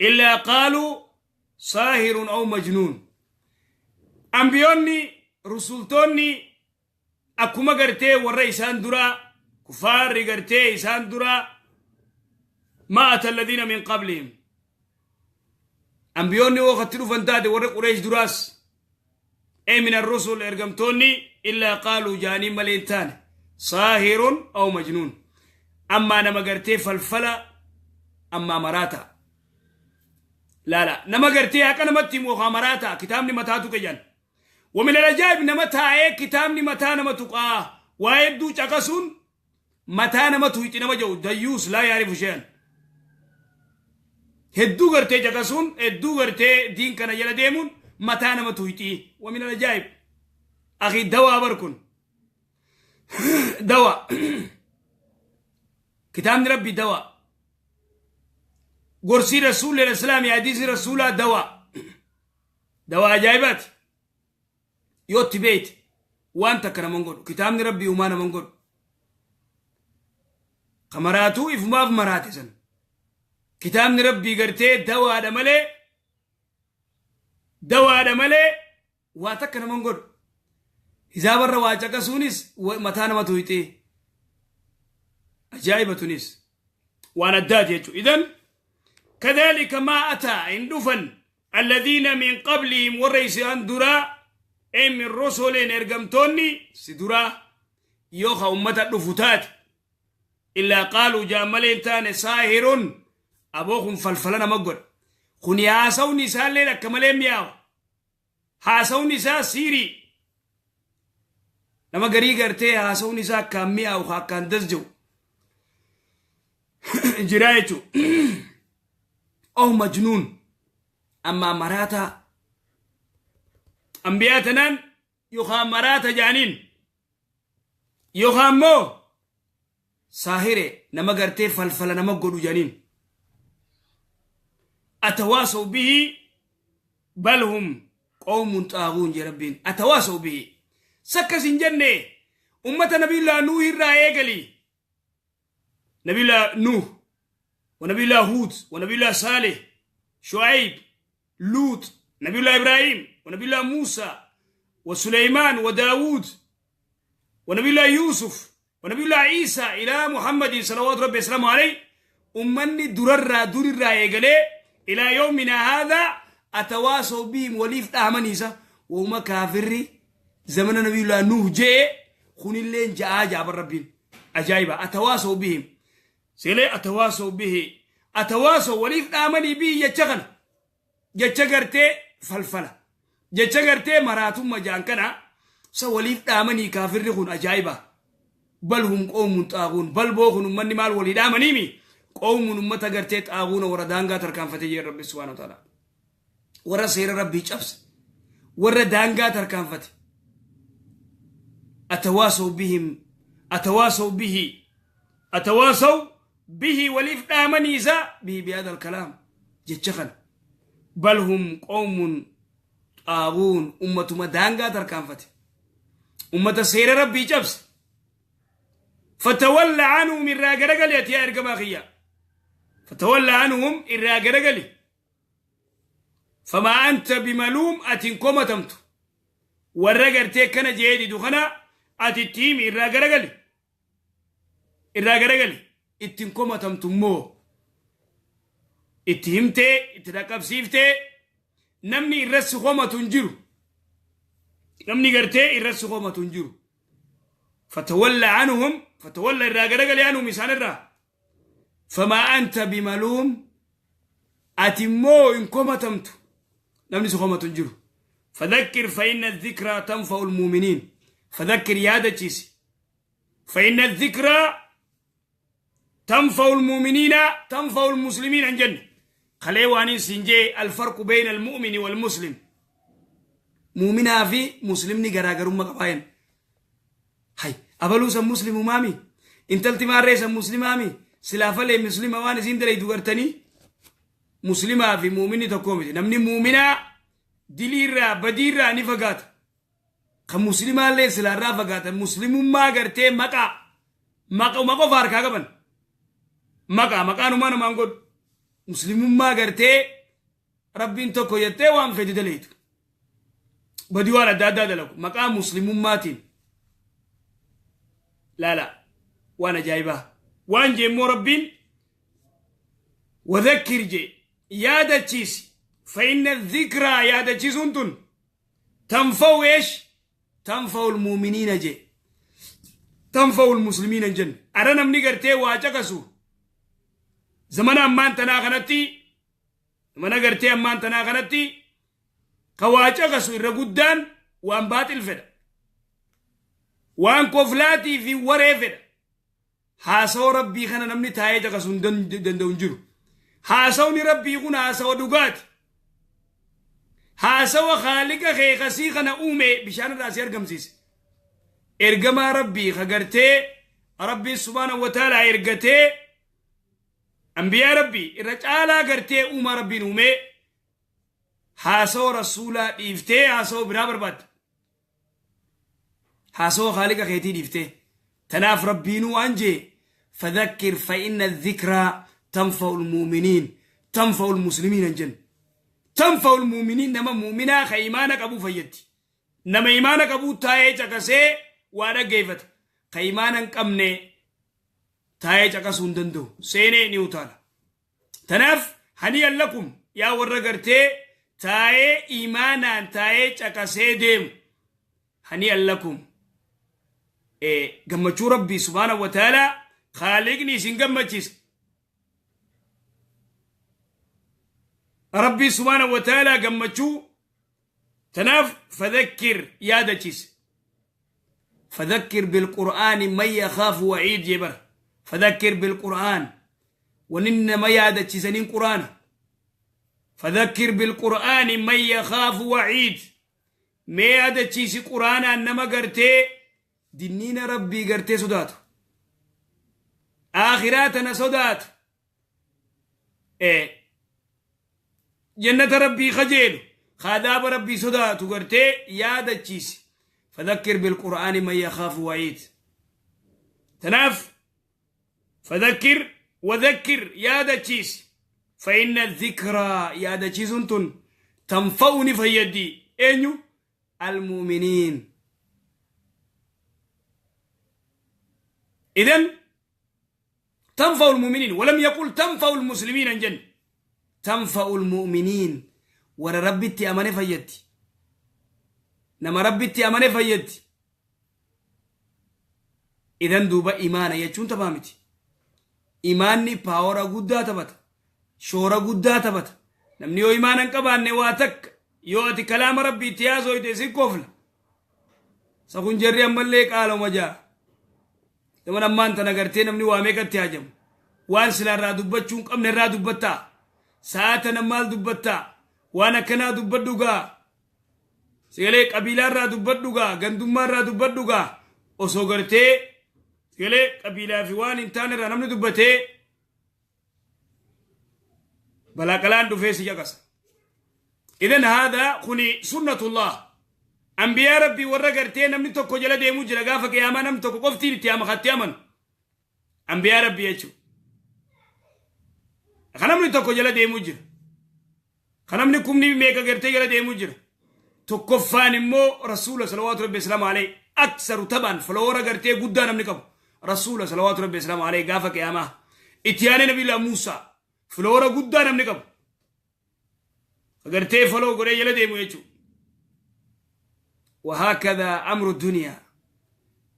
إلا قالوا ساحر أو مجنون. Ambiyoonni, rusultoonni akkuma gartee warra isaan duraa Kufaarri gartee isaan dura ما أتى الذين من قبلهم أنبيوني وقت dhufan taate warra Qureesh duraas ee من الرسل ergamtoonni إلا قالوا jaanii malee hin taane ساحر أو مجنون ammaa nama gartee falfala ammaa maraata laala nama gartee haqa namatti himu yookaan maraata kitaabni mataa tuqe jedhan. ومن العجائب nama taa'ee kitaabni mataa nama tuqaa waa hedduu caqasuun mataa nama tuyxi nama jedhu ديوث لا يعرف شيئا. Hedduu gartee caqasuun, hedduu gartee diin kana jala deemuun mataa nama tuyxi. ومن العجائب أخي dawaa bar kun dawa kitaabni rabbi dawa gorsii rasuulli islaami hadiisi rasuulaa dawa dawa ajaa'ibaati. Yoo itti beeyte waan takka naman godhu. Kitaabni rabbii umaa naman godhu ka maraatuu ifumaaf maraate san. Kitaabni rabbii gartee dawaadha malee, dawaadha malee waa takka naman godhu. Hizaabarra waa caqasuunis mataa nama tuyxee ajaa'iba tunis waan addaati jechuudha. إذن كذلك ما أتى hin dhufan الذين من قبلهم warra isaan duraa ee من رسل ergamtoonni si duraa yoo ka ummata dhufu taate إلا قالوا jaan malee hin taane ساحر aboo kun falfala nama godha kun haasawni isaallee akka malee mi'aawa haasawni isaa siirii nama garii gartee haasawni isaa akkaan mi'aawu akkaan das jiru jira jechuu أو مجنون ammaa maraataa ambiyaa tanaan yookaan maraata jaaniin yookaan immoo saahire nama gartee falfala nama godhu jaaniin. أتواصوا به بل هم قوم طاغون jee rabbiin. أتواصوا به sakkas hin jenne ummata nabiyullaa Nuuh irraa eegali nabiyullaa Nuuh ونبي الله هود ونبي الله صالح شعيب لوط نبي الله إبراهيم ونبي الله موسى وسليمان وداود ونبي الله يوسف ونبي الله عيسى إلى محمد صلوات ربي وسلامه عليه. Ummanni durarraa durirraa eegalee إلى يومنا هذا أتواصوا بهم waliif dhaamaniisa wahuma kaafirri zamana nabiyullah Nuuh jee kunilleen ja'aa jaaban rabbiin ajaa'iba. أتواصوا بهم silee أتواصوا به أتواصوا waliif dhaamanii bihi jecha kana jecha gartee falfala jecha gartee maraatumma jaan kana sa waliif dhaamanii kaafirri kun ajaa'iba. بل هم قوم طاغون بل boo kun ummanni maal walii dhaamaniimi قوم ummata gartee طاغون warra daangaa tarkaanfatee jira rabbi سبحانه وتعالى warra seera rabbii cabse warra daangaa tarkaanfate. أتواصوا بهم أتواصوا به أتواصوا به waliif dhaamaniisa به بهذا الكلام jecha kana بل هم قوم طاغون ummatuma daangaa tarkaanfate ummata seera rabbii cabse. فتول عنهم irraa garagali ati yaa ergamaa kiyya فتول عنهم irraa garagali فما أنت بملوم atin komatamtu warra gartee kana jee didu kana ati itti himi irraa garagali irraa garagali ittiin komatamtu immoo itti himtee itti dhaqqabsiiftee namni irratti komatu hin jiru namni gartee irratti komatu hin jiru. فتول عنهم فتول irraa garagali عنهم isaan irraa فما أنت بملوم ati immoo hin komatamtu namni si komatu hin jiru. فذكر فإن الذكرى تنفع المؤمنين فذكر yaadachiisi فإن الذكرى تنفع المؤمنين تنفع المسلمين hin jenne kalee waan siin jee الفرق بين المؤمن والمسلم muuminaa fi muslimni garaagarummaa qabaayan hay abaluu san muslimumaami intalti maarree san muslimaami silaafalee muslima waan isiin dalaytu gartanii muslimaa fi muuminni tokko miti. Namni muuminaa diliirraa badiirraa ni fagaata kan muslimaallee silaarraa fagaata muslimummaa gartee maqaa maquma qofa harkaa qaban maqaa maqaanumaa namaan godhu muslimummaa gartee rabbiin tokko jettee waan fedhe dalaytu badii waan adda addaa dalagu maqaa muslimummaatiin laala. Waan ajaa'ibaa waan jeemmoo Rabbiin wadhakkir jee yaadachiisi. Fa inna dhikraa, yaadachiisuun tun, tanfa'u eesh? Tanfa'u lmuuminiina jee. Tanfa'u lmuslimiina hin jenne. Ara namni gartee waa caqasu zamana ammaan tanaa kanatti, zamana gartee ammaan tanaa kanatti, ka waa caqasu irra guddaan waan baaxil fedha, waan koflaatii fi waree fedha. Haasawa Rabbii kana namni taa'ee caqasu hin danda'u hin jiru. Haasawni Rabbii kun haasawa dhugaati, haasawa Haaliqa kee kasii kana uume, bishaan irraa si argamsiise, ergamaa Rabbii ka gartee Rabbiin subhaanahu wa ta'aalaa ergatee, anbiyaa Rabbii irra caalaa gartee uumaa Rabbiin uumee. Haasawa Rasuulaa dhiiftee haasawa biraa barbaadda, haasawa Haaliqa keetii dhiiftee. Tanaaf Rabbiinuu waan jee: fadhakkir fa inna dhikraa tanfa'u lmu'miniin. Tanfa'u lmuslimiin hin jenne, tanfa'u lmu'miniin. Nama mu'minaa ka imaana qabuu fayyaddi. Nama imaana qabuu taa'ee caqasee waa dhaggeeffata. Ka imaana hin qabne taa'ee caqasuu hin danda'u, seenee ni utaala. Tanaaf hani'an lakum, yaa warra gartee taa'ee imaanaan taa'ee caqasee deemu, hani'an lakum. Gammachuu Rabbii subhaanahu wa ta'aalaa Khaaliqni isin gammachiisa. Rabbii subhaanahu wa ta'aalaa gammachuu. Tanaaf fadhakkir, yaadachiise. Fadhakkir bilqur'aani man yakhaafu waciid jee bara. Fadhakkir bilqur'aan, wanni nama yaadachiisaniin Qur'aana. Fadhakkir bilqur'aani man yakhaafu waciid, mee yaadachiisi Qur'aanaan nama gartee dinniina Rabbii gartee sodaatu, aakhiraa tana sodaatu, jannata Rabbii kajeelu, kaadaaba Rabbii sodaatu gartee yaadachiisi. Fadhakkir bilqur'aani man yakhaafu waciid. Tanaaf fadhakkir, wadhakkir, yaadachiisi. Fa inna dhikraa, yaadachiisuun tun, tanfa'u, ni fayyaddi. Eenyu? Almu'miniin. Idan تنفع المؤمنين ولم يقل تنفع المسلمين انجن. تنفع المؤمنين، warra Rabbitti amane fayyaddi. Nama Rabbitti amane fayyaddi. Idan duuba imaana jechuun taphaa miti. Imaanni power guddaa taphata, shoora guddaa taphata. Namni yoo imaana hin qabaanne, waa takka yoo ati kalaama Rabbii itti haasoyte si kofla. Sa kun jarri ammallee qaaloma jaa. Zaman ammaan tana gartee namni waa meeqatti hajamu. Waan silaa irraa dubbachuu hin qabne irraa dubbattaa. Sa'a tana maal dubbattaa? Waan akkanaa dubbadhu gaa. Sigalee qabiilaa irraa dubbadhu gaa. Gandummaa irraa dubbadhu gaa. Osoo gartee sigalee qabiilaa fi waan hin taane irraa namni dubbatee, balaa qalaan dhufee si caqasa. Idan haadha kuni sunnatullah. Anbiyaa Rabbii warra gartee namni tokko jala deemuu jira, gaafa qiyaamaa namni tokko qoftiin itti amakatti amanu. Anbiyaa Rabbii jechuudha. Kan namni tokko jala deemuu jira. Kan namni kumni meeqa gartee jala deemuu jira. Tokkoffaan immoo Rasuula salawaatu Rabbi islaamu alayhi, aksaru taban, follower gartee guddaa namni qabu. Rasuula salawaatu Rabbi islaamu alayhi gaafa qiyaamaa. Itti aanee Nabiyyullah Muusaa, follower guddaa namni qabu. Gartee follow godhee jala deemu jechuudha. وهكذا أمر الدنيا.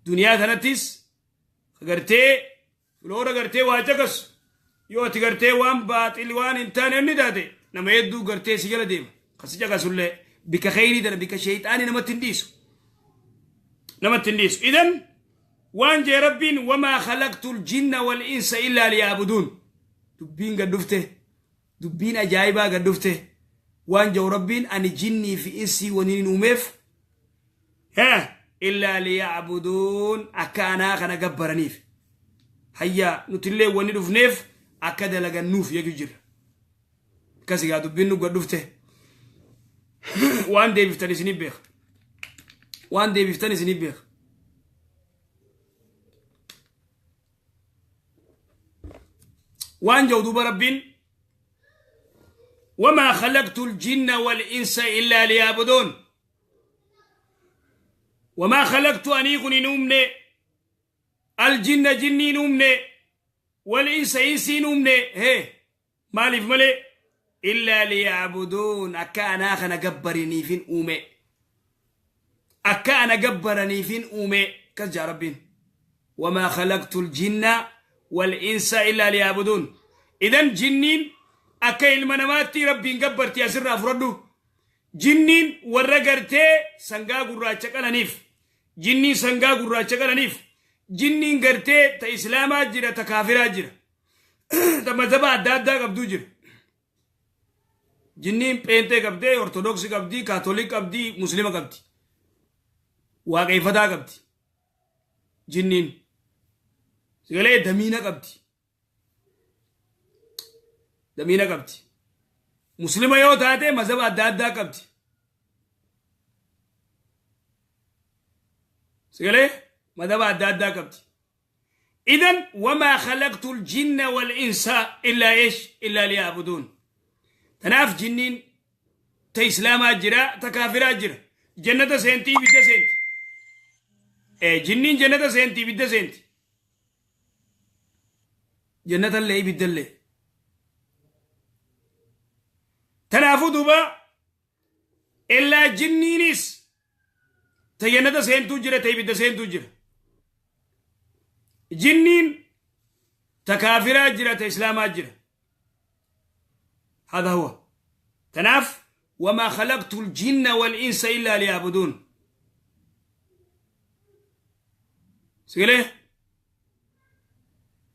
Duniyaa tanattis gartee follower gartee waa caqasu, yoo ati gartee waan baaxil, waan hin taane inni taate, nama hedduu gartee si jala deema. Kasi caqasullee bika kheyrii tana, bika sheeyxaanii namatti hin dhiisu, namatti hin dhiisu. Idan waan jee Rabbiin: wamaa khalaqtu ljinna wal insa illaa liya'buduun. Dubbiin gad dhufte, dubbiin ajaa'ibaa gad dhufte. Waan jedhu Rabbiin: ani jinnii fi insii waniin hin uumeef illaa liya'buduun, akka anaa kana gabbaraniif. Hayya, nutillee wanni dhufneef akka dalagannuuf jechuu jirra. Akkas egaa dubbiin nu gad dhufte. Waan deebiftan isinii beeka, waan deebiftan isinii beeka. Waan jedhu duuba Rabbiin: وما خلقت الجن والإنس إلا ليعبدون. وما خلقت, أني كن نومني. Aljinna jinniin uumne, wal insa insiin uumne, hee maaliif malee, illaa liya'buduun, akka anaa kana gabbariniifin uume, akka ana gabbaraniifin uume. Kas jaa Rabbiin: wamaa khalaqtu ljinna wal insa illaa liya'buduun. Idan jinniin akka ilma namaatti Rabbiin gabbarti. Asirraa fudhadhu, jinniin warra gartee sangaa gurraacha qalaniif, jinniin sangaa gurraacha qalaniif, jinniin gartee ta islaamaa jira, ta kaafiraa jira, ta mazhaba adda addaa qabduu jira. Jinniin pheenxee qabdee, ortodoksii qabdii, kaatolik qabdii, muslima qabdi, waaqeeffataa qabdi. Jinniin sigalee damiina qabdi, damiina qabdi. Muslima yoo taate mazhaba adda addaa qabdi. Sigalee mazhaba adda addaa qabdi. Idan wamaa khalaqtu ljinna wal insa illaa eesh? Illaa liya'buduun. Tanaaf jinniin ta islaamaa jira, ta kaafiraa jira. Jannata seentii, ibidda seenti. Jinniin jannata seentii, ibidda seenti. Jannatallee ibiddallee. Tanaafuu duuba illaa jinniinis ta jannata seentuu jira, ta ibidda seentuu jira. Jinniin ta kaafiraa jira, ta islaamaa jira. هذا هو. Tanaaf وما خلقت الجن والإنس إلا ليعبدون. Sigalee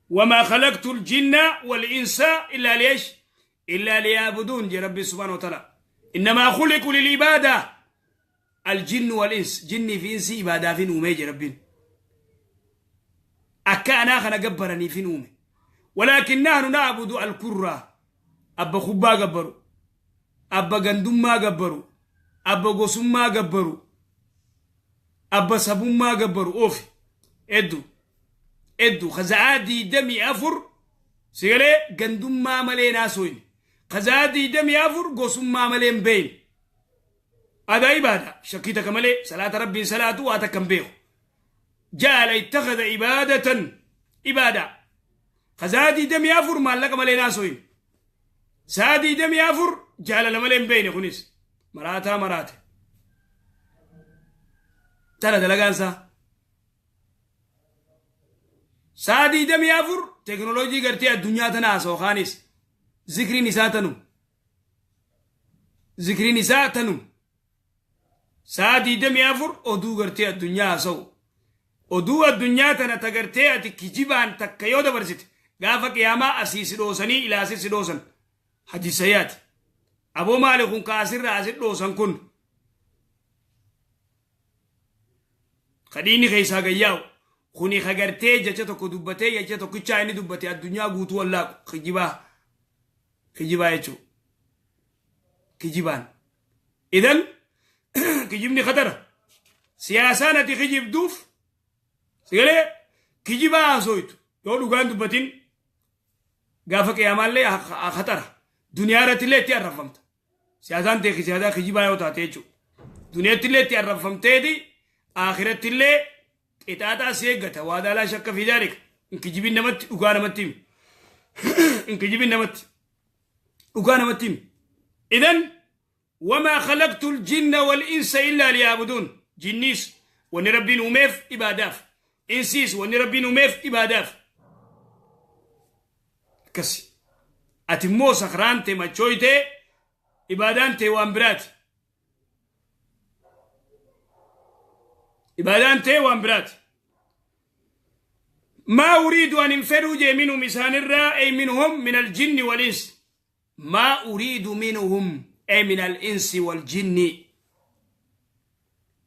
وما خلقت الجن والإنس إلا ليش؟ إلا ليعبدون جي ربي سبحانه وتعالى. إنما خلقوا للعبادة الجن والإنس. جني fi insi ibaadaafin uume jee Rabbiin. Akka anaa kana gabbaraniifin uume. ولكن نحن نعبد الكرة, abba kubbaa gabbaru, abba gandummaa gabbaru, abba gosummaa gabbaru, abba sabummaa gabbaru. Oofi eddu eddu kaza'aa 24 sigalee gandummaa malee naasoyne, kaza'aa 24 gosummaa malee hin beeyne. Adaa ibaada shakkii takka malee salaata Rabbiin salaatu waa takka hin beeku. جعل اتخذ عبادة ibaadaa. Kaza'aa 24 maallaqa malee naasoyne, sa'a 24 jaalala malee hin beeyne. Kunis maraataa maraate. Tana dalagaan isaa sa'a 24 teknooloojii gartee addunyaa tana haasa'u. Kaanis zikriin isaa tanu, zikriin isaa tanu. Sa'a 24 oduu gartee addunyaa haasa'u. Oduu addunyaa tana ta gartee ati kijibaan takka yoo dabarsite gaafa qiyaamaa asii si dhoosanii ilaasii si dhoosan. Hadisayaati aboo, maali kun ka asirraa asi dhoosan kun? Kadhiinni keessaa gayyaa'u kuni ka gartee jecha tokko dubbatee, jecha tokkichaa inni dubbate addunyaa guutuu wallaaqu. Kijibaa, kijibaa jechuu, kijibaan. Idan kijibni khatara. Siyaasaan ati kijibduuf sigalee kijibaa haasooytu yoo dhugaan dubbatin gaafa qiyaamaallee khatara. Duniyaa irratti illee itti arrafamta. Siyaasaan ta'e siyaasaa kijibaa yoo taate jechuudha. Duniyaatti illee itti arrafamteeti, akhiratti illee qixaaxaa si eeggata. وهذا لا شك في ذلك. Hin kijibin namatti, dhugaa namatti himi. Hin kijibin namatti, dhugaa namatti himi. Idan وما خلقت الجن والإنس إلا ليعبدون. Jinniis wanni Rabbiin uumeef ibaadaaf, insiis wanni Rabbiin uumeef ibaadaaf. Akkasi ati immoo sakraan ta'e machooytee ibaadaan ta'e waan biraati, ibaadaan ta'e waan biraati. ما أريد أن انفروا جي منهم إسان الرا، أي منهم من الجن والإنس. ما أريد منهم أي من الإنس والجن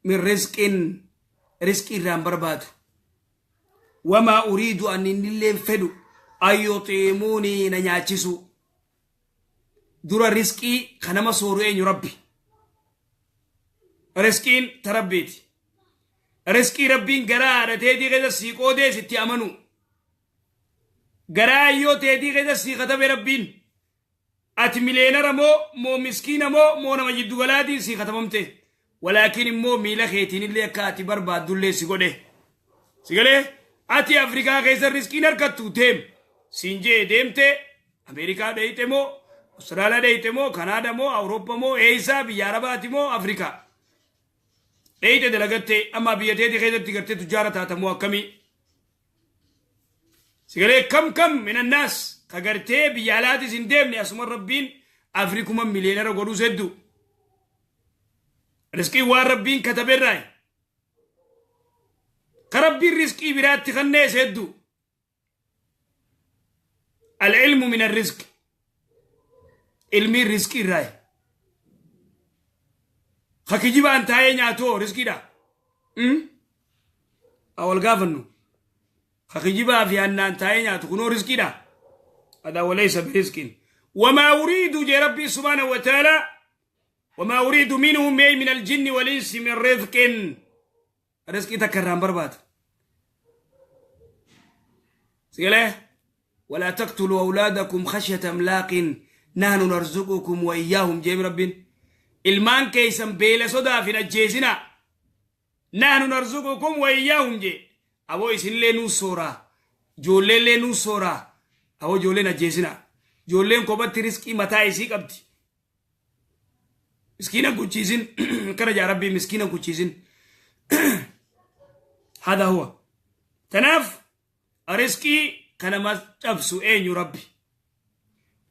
من رزق, رزق إران برباد. وما أريد أن اللي فدو أن يطعموني, نياتشسو. Dura riskii kanama sooru eenyu? Rabbi. Riskiin ta Rabbiiti. Riskii Rabbiin garaa haadha teetii keessa sii qoodee sitti amanu, garaa ayyoo teetii keessa sii katabe Rabbiin. Ati mileenara moo miskiina moo nama jiddu galaatiin sii katabamte. Walaakin immoo miila keetiin illee akka ati barbaaddullee si godhe. Si galee? Ati Afrikaa keessa riskiin harkattu deem. Siin jee deemte Ameerikaa dheeyte moo Austraaliyaa dheeyte moo Kanaada moo Awurooppaa moo eeysaa biyya Arabaati moo Afrikaa. Dheeyte dalagatte amma biyya teeti keessatti gartee tujjaara taata moo akkamii. Sigalee kam kam minannaas ka gartee biyya alaatis hin deemne asuma Rabbiin Afrikuma miliyeenara godhuus hedduu. Riskiin waan Rabbiin kataberraayi. Ka Rabbiin riskii biraatti kannees hedduu. Al-ilmu min ar-rizq. Ilmiin riskii irraayi. Ka kijibaan taa'ee nyaatoo riskiidha. Awwal gaafannu. Ka kijibaa fi hannaan taa'ee nyaatu kunoo riskiidha. Adaa walaysa birizqin. Wamaa uriidu jee Rabbii subhaanahu wa ta'ala. Wamaa uriidu minhum ay min aljinni wal insi min rizqin. Rizqii takka irraan barbaadu. Sigalee ولا تقتلوا أولادكم خشية إملاق نحن نرزقكم وإياهم جيم ربين ilmaan keessan beela sodaaf hin ajjeesinaa نحن نرزقكم وإياهم jee aboo isinillee nuu sooraa ijoolleellee nuu sooraa aboo ijoolleen ajjeesinaa ijoolleen kophatti riskii mataa isii qabdi miskiina kuchiisin kana jaa Rabbii miskiina kuchiisin هذا هو. Tanaaf riskii kana ma cabsu eenyu? Rabbi.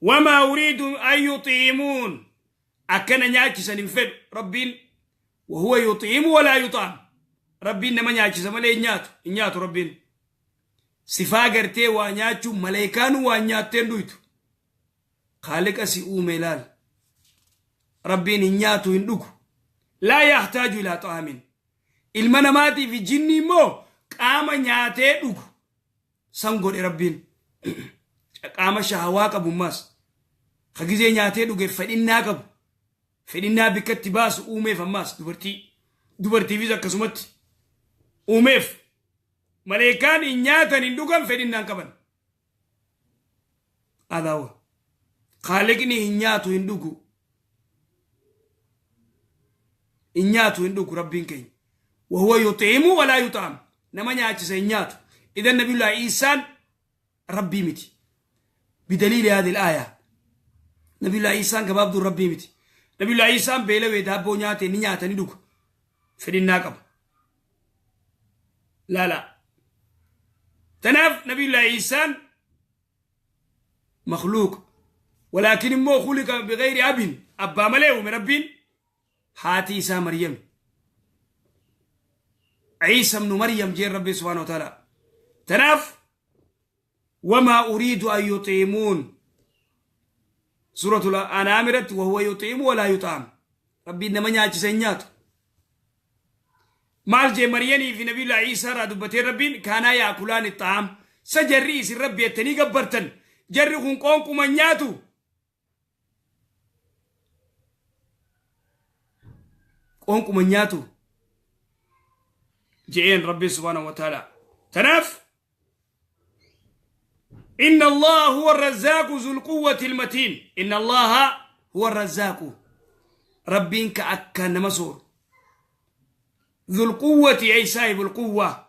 وما أريد أن يطعمون akkana nyaachisan hin fedhu Rabbiin. وهو يطعم ولا يطعم. Rabbiin nama nyaachisa malee hin nyaatu, hin nyaatu Rabbiin. Sifaa gartee waa nyaachuu maleekaanu waa nyaatteen duytu Khaaliqa si uume ilaal. Rabbiin hin nyaatu, hin dhugu. لا يحتاج إلى طعام. Ilma namaatii fi jinni immoo qaama nyaatee dhugu san godhe Rabbiin. Qaama shahawaa qabummaas ka gizee nyaatee dhuge fedhinnaa qabu, fedhinnaa bikkatti baasu uumeef. Ammaas dubartii, dubartiifis akkasumatti uumeef. Maleekaan hin nyaatan, hin dhugan, fedhinnaan qaban. Adaawa Khaaliqni hin nyaatu, hin dhugu, hin nyaatu, hin dhugu Rabbiin keenya. وهو يطعم ولا يطعم. Nama nyaachisa, hin nyaatu. إذن nabiyullah Iisaan Rabbii miti بدليل هذه الآية. Nabiyullah Iisaan gabaabduun Rabbii miti. Nabiyullah Iisaan beelawee daabboo nyaate, ni nyaata, ni dhuga, fedhinnaa qaba. Laala, tanaaf nabiyullah Iisaan مخلوق ولكن immoo خلق بغير أب. Abbaa malee uume Rabbiin. Haati isaa Maryam. عيسى ابن مريم jeen Rabbi سبحانه وتعالى. Tanaaf وما أريد أن يطعمون سورة الأنعام irratti وهو يطعم ولا يطعم. Rabbiin nama nyaachisa, hin nyaatu. Maal jee Maryamii fi nabiyullah Iisaa irraa dubbatee Rabbiin? كانا يأكلان الطعام. Sa jarri isin Rabbi jettanii gabbartan jarri kun qoonquma nyaatu. Qoonquma nyaatu je'een Rabbi سبحانه وتعالى. Tanaaf إن الله هو الرزاق ذو القوة المتين. إن الله هو الرزاق. ربين كأكا نمسور. ذو القوة أي صاحب القوة.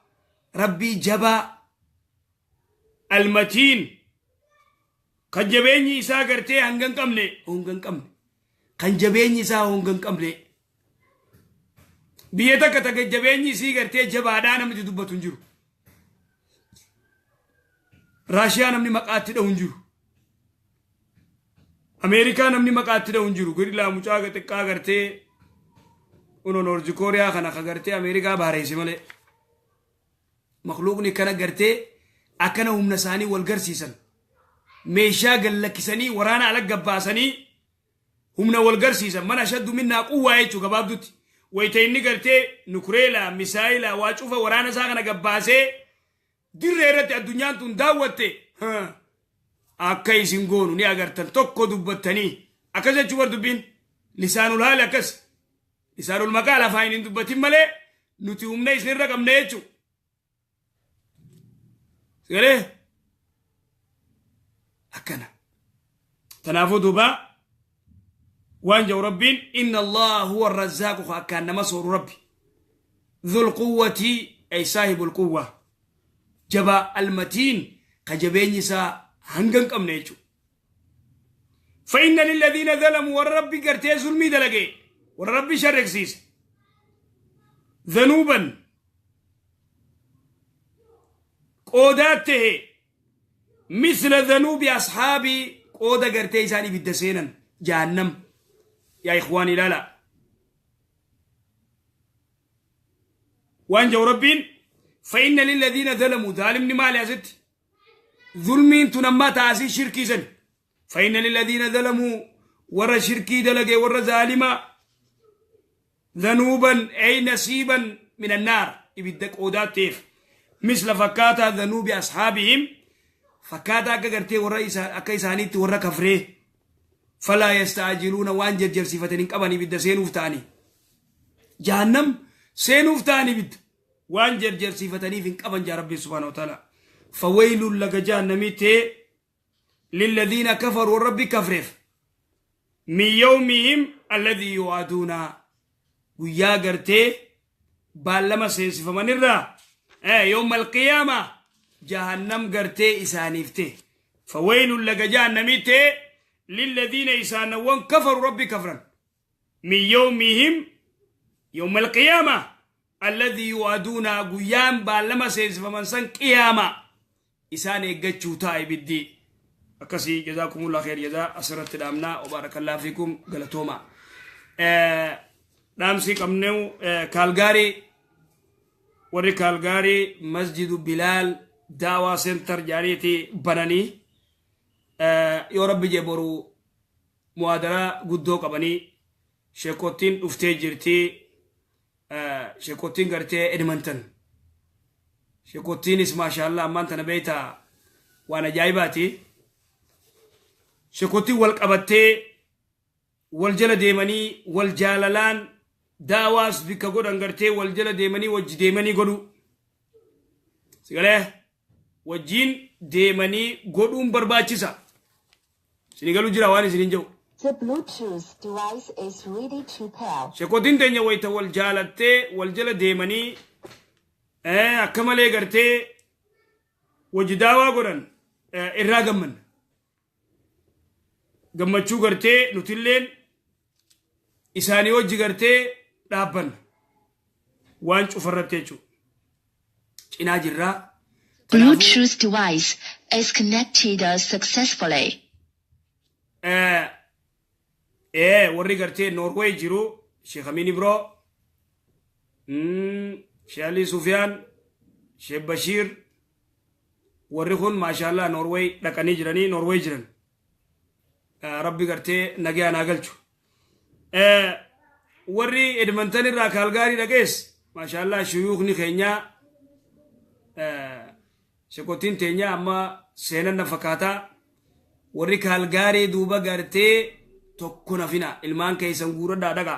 ربي جبا. المتين kan jabeenyi isaa gartee hangan qabne, hongan qabne, kan jabeenyi isaa hongan qabne. Biyya takka takka jabeenyi isii gartee jabaadhaa namni dubbatu hin jiru. Raashiyaa namni maqaatti dha'u hin jiru. Ameerikaa namni maqaatti dha'u hin jiru. Gudilaa mucaa xiqqaa gartee uno Noorzi Kooriyaa kana ka gartee Ameerikaa baareesse malee. Makluuqni kana gartee akkana humna isaanii wal garsiisan. Meeshaa gallakkisanii waraana ala gabbaasanii humna wal garsiisan. من أشد منا قوة jechuu gabaabdutti. Wayita inni gartee nukureelaa, misaayilaa, waa cufa waraana isaa kana gabbaasee dirree irratti addunyaan tun daawwatte, akka isin goonu ni agartan tokko dubbattanii akkas jechuu bar dubbiin لسان الحال akkas لسان المقال afaan hin dubbatin malee nuti humna isinirra qabna jechuu. Sigalee akkana. Tanaafuu duuba waan jedhu Rabbiin إن الله هو الرزاق akkaan nama sooru Rabbi. ذو القوة أي صاحب القوة. Jabaa almatiin ka jabeenyi isaa hanga hin qabne jechuudha. فإن للذين ظلموا warra Rabbi gartee zulmii dalage, warra Rabbi sharreksiise, ذنوبا qoodaa tahe, مثل ذنوب أصحاب qooda gartee isaan ibidda seenan jahannam. Yaa ikhwaan, ilaala waan jau Rabbiin. فإن للذين ظلموا, ظالمni maali asitti? Zulmiin tun ammaa taasii shirkiisan. فإن للذين ظلموا warra shirkii dalage, warra zaalima, ذنوبا أي نصيبا من النار ibidda qoodaa ta'eef, مثل fakkaataa ذنوب أصحابهم fakkaataa akka gartee warra akka isaaniitti warra kafree. فلا يستعجلون waan jarjarsiifatan hin qaban. Ibidda seenuuf ta'anii, jahannam seenuuf ta'anii, ibidda waan jarjarsiifataniif hin qaban jaa Rabbi سبحانه وتعالى. فويل laga jahannamii ta'e للذين كفروا rabbi kafreef من يومهم الذي يوعدون guyyaa gartee baallama seensifamanirraa, يوم القيامة jahannam gartee isaaniif ta'e. فويل laga jahannamii ta'e للذين isaanawwan كفروا rabbi kafran من يومهم يوم القيامة الذي يوعدون guyyaan baallama seensifaman san qiyaama isaan eeggachuu ta'a ibiddi akkasii. جزاكم الله خير جزاء. Asirratti dhaamnaa. وبارك الله فيكم. Galatooma. Dhaamsii qabneu, Kaalgaarii, warri Kaalgaarii Masjidu Bilaal Daawaa Center jaaniiti bananii, yoo Rabbi jee boru muhaadaraa guddoo qabanii. Sheekottiin dhuftee jirti, sheekottiin gartee Edmonton. Sheekottiinis maashaallah ammaan tana beeyta waan ajaa'ibaati. Sheekottiin wal qabattee wal jala deemanii, wal jaalalaan daawaas bikka godhan gartee wal jala deemanii, wajji deemanii godhu. Sigalee wajjiin deemanii godhuun barbaachisa. Isinii galuu jira waan isiniin jedhu? The Bluetooth device is ready to pair. Sheekotiin teenya wayita wal jaalattee wal jala deemanii akka malee gartee wajji daawaa godhan irraa gammanna. Gammachuu gartee nutilleen isaanii wajji gartee dhaabbanna. Waan cufarratti jechuudha. Cinaa jirraa. Bluetooth device is connected successfully. Warri gartee Norway jiru, Sheekh Amin Ibro, Sheekh Ali Sufyaan, Sheekh Bashiir, warri kun maashaallah Norway dhaqanii jiranii, Norway jiran. Rabbi gartee nagaa naa galchu. Warri Edmonton irraa Kaalgaarii dhaqees maashaallah shuyuukni keenyaa, shekotiin teenyaa amma seenan na fakkaataa. Warri Kaalgaarii duuba gartee tokko nafina, ilmaan keessan guuradhaa dhaqa.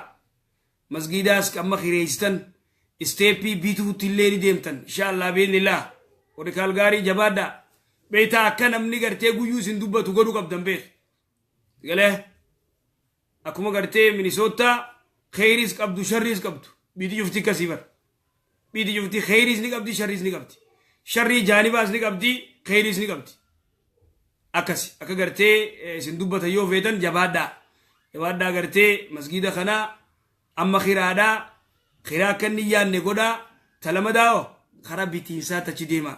Masgiidaas amma kireessitan, isteeppii bituutti illee ni deemtan inshaallah biiznillah. Warri Kaalgaarii jabaadhaa. Beeytaa akka namni gartee guyyuu isin dubbatu godhuu qabdan beek. Galee akkuma gartee Minisoottaa kheyriis qabdu, sharriis qabdu, biiti cufti akkasii bar. Biiti cufti kheyriis ni qabdi, sharriis ni qabdi. Sharrii jaanibaas ni qabdi, kheyriis ni qabdi. Akkasi akka gartee isin dubbatan yoo feetan jabaadhaa. Jabaadhaa gartee masgiida kanaa amma kiraadhaa, kiraa akka inni yaadne godhaa. Talama daa'oo kara bitiinsaa tachi deema.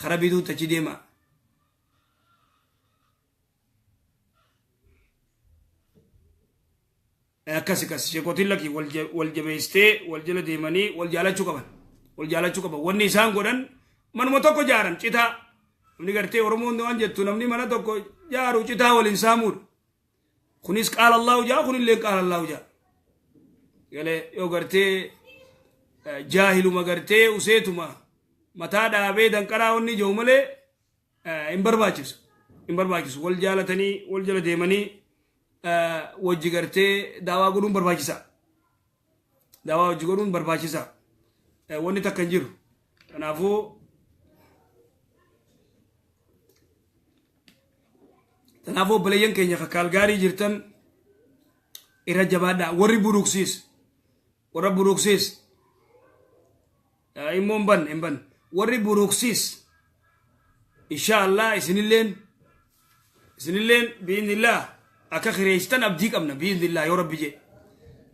Kara bituu tachi deema. Akkas akkas sheekotiin lakki wal jabeessitee wal jala deemanii wal jaalachuu qaban. Wal jaalachuu qaban. Wanni isaan godhan manuma tokko jaaran citaa. Namni gartee Oromoon waan jettu, namni mana tokko jaaru citaa waliin saamuudha. Kunis قال الله jaa, kunillee قال الله jaa. Galee yoo gartee jaahiluma gartee useetuma mataa dhaabee danqaraa wanni jiru malee hin barbaachisu. Hin barbaachisu. Wal jaalatanii wal jala deemanii wajji gartee daawaa godhuun barbaachisa. Daawaa wajji godhuun barbaachisa. Wanni takka hin jiru. Kanaafuu obboleeyyan keenya ka Kaalgaarii jirtan irra jabaadhaa. Warri Buruksiis, warra Buruksiis immoo hin banne, hin banne. Warri Buruksiis Insha Allah isinilleen bi'iznillah akka kireessitan abdii qabna. Bi'iznillah, yoo Rabbi jedhe,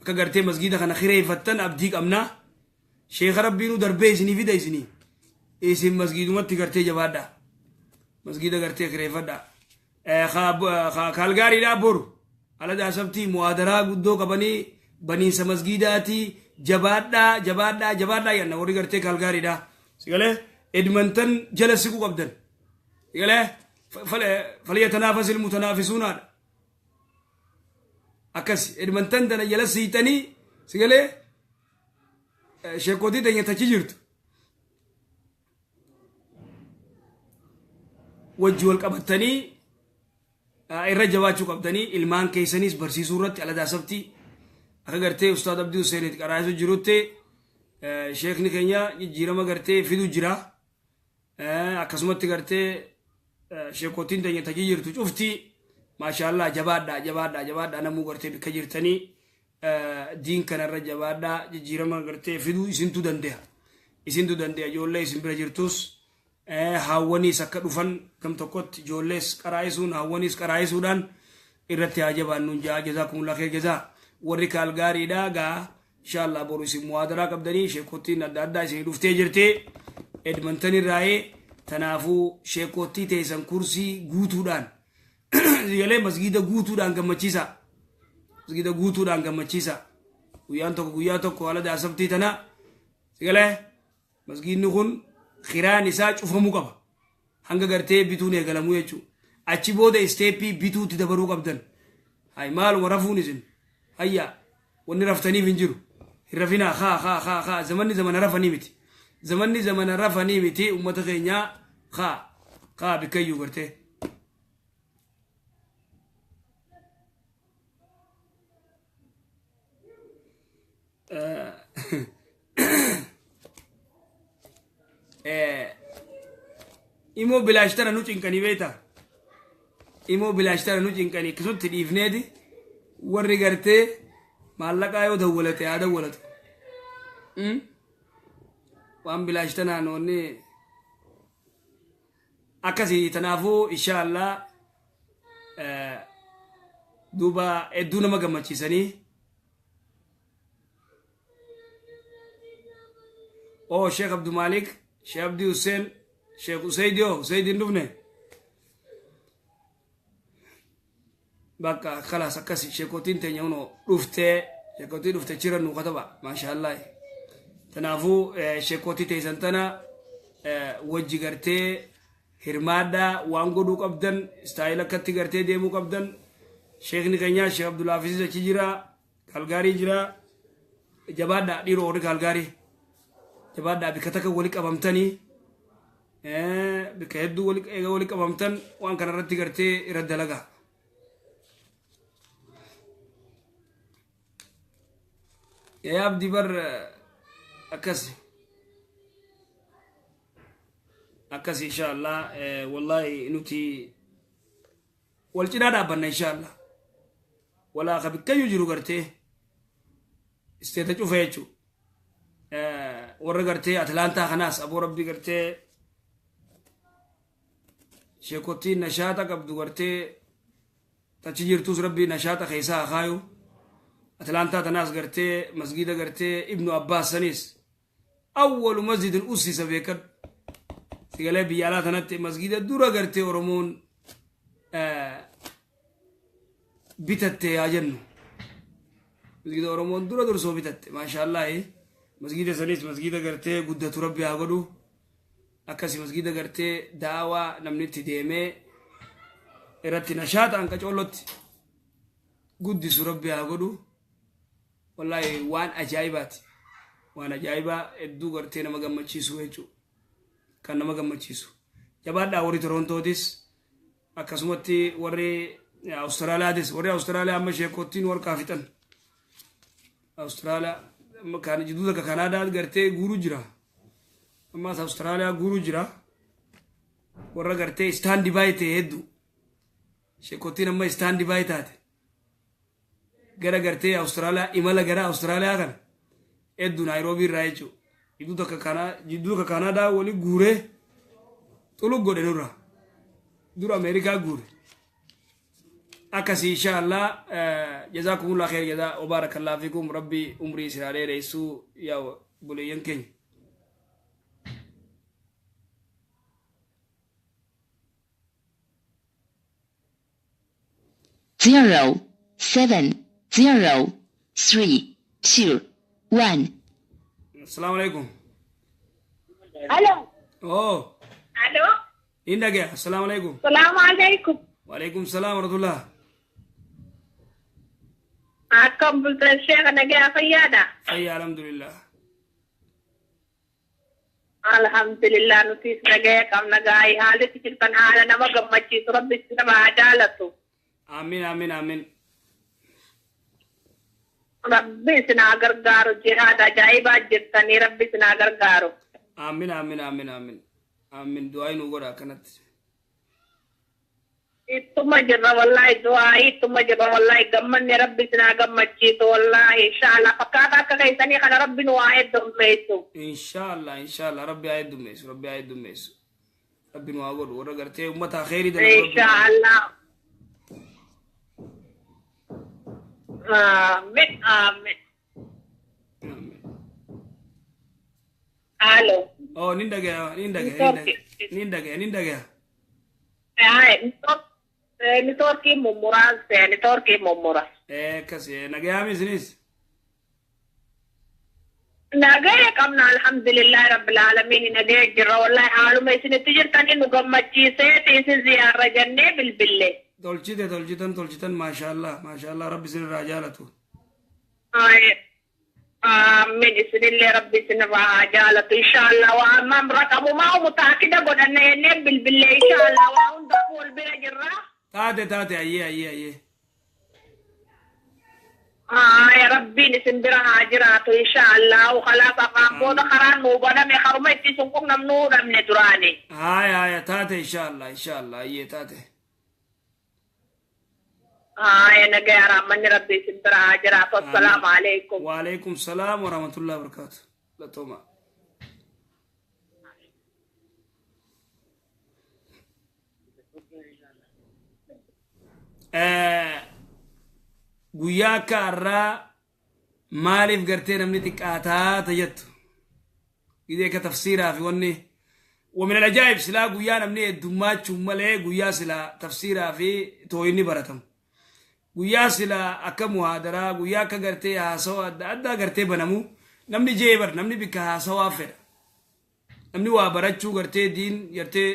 akka gartee masgiida kana kireeffattan abdii qabna. Sheeka Rabbiinuu darbee isinii fida. Isin masgiidumatti gartee jabaadha, masgiida gartee kireeffadha. Kaalgaariidhaa boru aladaa sabtii muhaadaraa guddoo qabanii baniinsa masgiidaatii. Jabaadhaa, jabaadhaa, jabaadhaa jenna. Warri gartee Kaalgaariidhaa sigalee Edmonton jala siquu qabdan, sigalee فليتنافس المتنافسون haadha akkas. Edmonton tana jala siitanii, sigalee sheekotii teenya tachi jirtu wajji wal qabattanii irra jabaachuu qabdanii. Ilmaan keessanis barsiisuu irratti aladaa sabtii akka gartee Ustaad Abdii Huseenitti qaraasu jirutti sheekni keenya jijjiirama gartee fidu jira. Akkasumatti gartee sheekotiin teenya tachi jirtu cufti, maashaallah, jabaadhaa, jabaadhaa, jabaadhaa. Namuu gartee bikka jirtanii diin kanarra jabaadhaa. Jijjiirama gartee fiduu isintu dande'a, isintu dande'a. Ijoollee isin bira jirtus, haawwaniis akka dhufan gam tokkotti ijoollees qaraa'isuun, haawwaniis qaraa'isuudhaan irratti haa jabaannuun jaa. جزاكم الله خير جزاء. Warri Kaalgaariidha gaa, inshallah boru isin muhaadaraa qabdanii. Sheekottiin adda addaa isin dhuftee jirti Edmonton irraayee. Tanaafuu sheekottii teessan kursii guutuudhaan galee masgiida guutuudhaan gammachiisa, masgiida guutuudhaan gammachiisa. Guyyaan tokko, guyyaa tokko haala daasabtii tana sigalee masgiidni kun kiraan isaa cufamuu qaba hanga gartee bituun eegalamuu jechuudha. Achi booda step bituutti dabaruu qabdan. Hay, maaluma rafuun isin? Hayya, wanni raftaniif hin jiru, hin rafinaa. Haa haa haa haa, zamanni zamana rafanii miti, zamanni zamana rafanii miti. Ummata keenyaa, haa haa, bikkayyuu gartee imoo bilaashtara nu cinqanii beektaa, imoo bilaashtara nu cinqanii. Akkasumatti dhiifneeti warri gartee maallaqaa yoo dawwalate haa dawwalatu. Waan bilaashtanaan wanni akkasii. Tanaafuu inshaallah duuba hedduu nama gammachiisanii. Oh, Sheekh Abdumalik, Sheekh Abdi Hussein, Sheekh Usaydi, oh, Usaydi hin dhufne. Bakka خلاص akkasi. Sheekotiin teenya hunoo dhuftee, sheekotii dhufte chira nu kataba, maashaallah. Tanaafuu sheekotii teessan tana wajji gartee hirmaadhaa. Waan godhuu qabdan, style akkatti gartee deemuu qabdan. Sheekni keenya Sheekh Abdulhafiz achi jira, Kaalgaarii jira. Jabaadhaa dhiiroo, warri Kaalgaarii jabaadhaa. Bikka takka wali qabamtanii, bikka hedduu eega wali qabamtan, waan kana irratti gartee irra dalagaa. Yaa Abdi bar, akkas akkas. Insha Allah, wallahi nuti wal cinaa dhaabbanna insha Allah. Walaa ka bikkayyuu jiru gartee isteeta cufa jechuu. Warra gartee Atlaantaa kanaas, aboo Rabbi gartee sheekottiin nashaata qabdu gartee tachi jirtus Rabbi nashaata keessaa haa kaayu. Atlaantaa tanaas gartee masgida gartee Ibnu Abbaas sanis أول مسجد أسس beekadhu sigalee biyya alaa tanatti masgida dura gartee Oromoon bitatte yaa jennu, masgida Oromoon dura dursoo bitatte, maashaallah. Masgida sanis masgida gartee guddatu Rabbi haa godhu. Akkasi masgida gartee daawaa namni itti deemee irratti nashaata hanqacoollotti guddisu Rabbi haa godhu. Wallaahi waan ajaa'ibaati, waan ajaa'ibaa hedduu gartee nama gammachiisu jechuudha, kan nama gammachiisu. Jabaadhaa. Warri Torontootis akkasumatti, warri Awustiraaliyaatis, warri Awustiraaliyaa amma sheekottiin warqaa fixan. Awustiraaliyaa kan jidduu takka Kanaadaa gartee guuru jira, ammaas Awustiraaliyaa guuru jira. Warra gartee stand by ta'e hedduu, sheekottiin amma stand by taate gara gartee Awustiraaliyaa, imala gara Awustiraaliyaa kana hedduu Naayiroobii irraa jechuudha. Jidduu takka Kanaadaa wali guuree xulug godhe nurra. Dura Ameerikaa guure. Akkasii insha Allah. Jazaakumullah khair jazaa wa baarakallahu fikum. Rabbi umrii isin haa dheereessuu yaa buleeyyan keenya. 0, 7, 0, 3, 2, 1. Assalaamu alaikum. Alo. Oo. Alo. Niin dhagaya. Assalaamu alaikum. Salaamu alaikum. Waalaikum salaam warahmatullah. Akkam bultan sheekha, nagaa fayyaadha? Fayyaa, alhamdulillah. Alhamdulillah, nutis nagaya qabna. Gaa'ii haalli itti jirtan haala nama gammachiisu. Rabbi nama haa jaalatu. Amiin, amiin, amiin. Rabbi isin haa gargaaru. Jihaad ajaa'ibaa jirtanii, Rabbi isin haa gargaaru. Amiin, amiin, amiin, amiin. Amiin, du'aa nu godha akkanatti. Ittuma jirra wallahi, du'aa ittuma jirra wallahi. Gammanne, Rabbi isin haa gammachiisu wallahi. Inshallah fakkaata akka keessanii kana Rabbi nu haa heddummeessu. Inshallah, inshallah, Rabbi haa heddummeessu, Rabbi haa heddummeessu. Rabbi nu haa godhu warra gartee ummata kheyrii dalagu Rabbi nu haa godhu. Inshallah. Amiin, amiin. Amiin. Alo. Oh, nin dhagaya, nin dhagaya, nin dhagaya, nin dhagaya, nin dhagaya. Networkii mummuraan see, networkii mummura. Akkas nagayaami isinis. Nagaya qabna, alhamdulillahi rabbil alamin, nagaya jirra wallahi. Haaluma isinitti jirtan nu gammachiiseeti isin ziyaarra jennee bilbille. Tolchite, tolchitan, tolchitan, maashaallah, maashaallah, Rabbi isinirraa jaalatu. Amiin, isinillee Rabbi isinirraa haa jaalatu inshallah. Waa ammaan raqamumaa mutaakida godhanna jennee bilbille. Inshallah waa hundaafuu wal bira jirra. Taate, taate, ayyee, ayyee, ayyee. Aya, Rabbiin isin bira haa jiraatu inshallah. Khalaas, afaan booda karaan nuu baname, karuma itti sun qunnamnuu dhabne duraani. Haya, haya, taate, inshallah, inshallah, ayyee, taate. Aya, nagaya rahmanni Rabbi isin bira haa jiraatu. Assalaamu alaikum. Waalaikum salaam wa rahmatullahi wa barakatuh. Latoma. Guyyaa akka har'aa maaliif gartee namni xiqqaataa tajettu gidee akka tafsiiraa fi wanni ومن العجائب silaa guyyaa namni heddummaachuu malee, guyyaa silaa tafsiiraa fi tooyinni baratamu, guyyaa silaa akka muhaadaraa, guyyaa akka gartee haasawa adda addaa gartee banamu, namni jeebar, namni bikka haasawaa fedha. Namni waa barachuu gartee diin gartee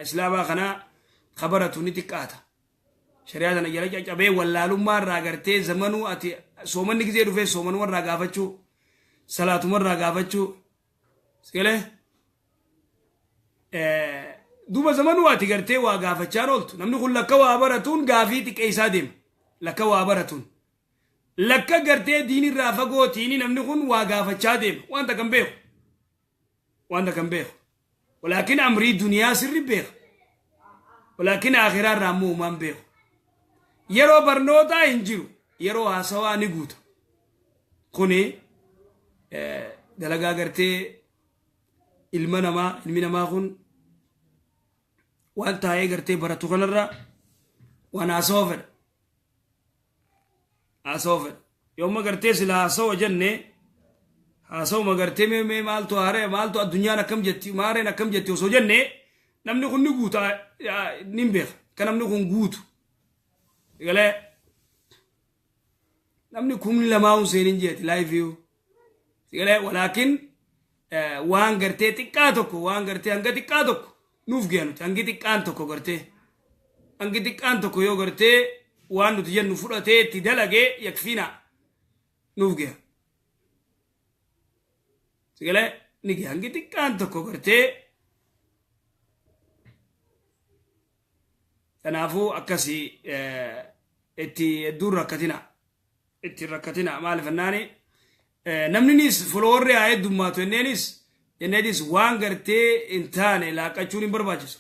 islaamaa kanaa ka baratu ni xiqqaata. Shari'aa tana jala caccabee wallaalummaa irraa gartee zamanuu ati soomanni gizee dhufee soomanuma irraa gaafachuu, salaatuma irraa gaafachuu sigalee duuba zamanuu ati gartee waa gaafachaa ooltu. Namni kun lakka waa baratuun gaafii xiqqeessaa deema. Lakka waa baratuun, lakka gartee diinirraa fagootiini namni kun waa gaafachaa deema. Wanta kan beeku, wanta kan beeku, walaakin amrii duniyaa sirri beeka, walaakin akhiraa irraa ammoo uumaan beeku. Yeroo barnootaa hin jiru, yeroo haasawaa ni guuta. Kuni dalagaa gartee ilma namaa. Ilmi namaa kun waan taa'ee gartee baratu kanarra waan haasawa fedha, haasawa fedha. Yooma gartee sila haasawa jenne, haasawuma gartee mee mee maaltu haaree, maaltu addunyaan akkam jetti, maareen akkam jetti osoo jenne, namni kun ni guuta, ni beeka. Kan namni kun guutu galee namni 2000 hun seenin jeeti live galee, walaakin waan gartee xiqqaa tokko, waan gartee hanga xiqqaa tokko nuuf gaya nuti. Hangi xiqqaan tokko gartee, hangi xiqqaan tokko yoo gartee waan nuti jennu fudhatee itti dalagee, yakfiina, nuuf gaya. Sigalee ni gaya hangi xiqqaan tokko gartee. Kanaafuu akkasii itti hedduun rakkatina, itti rakkatina. Maaliif jennaani, namninis followerri haa heddummaatu jenneenis waan gartee hin taane laaqachuun hin barbaachisu,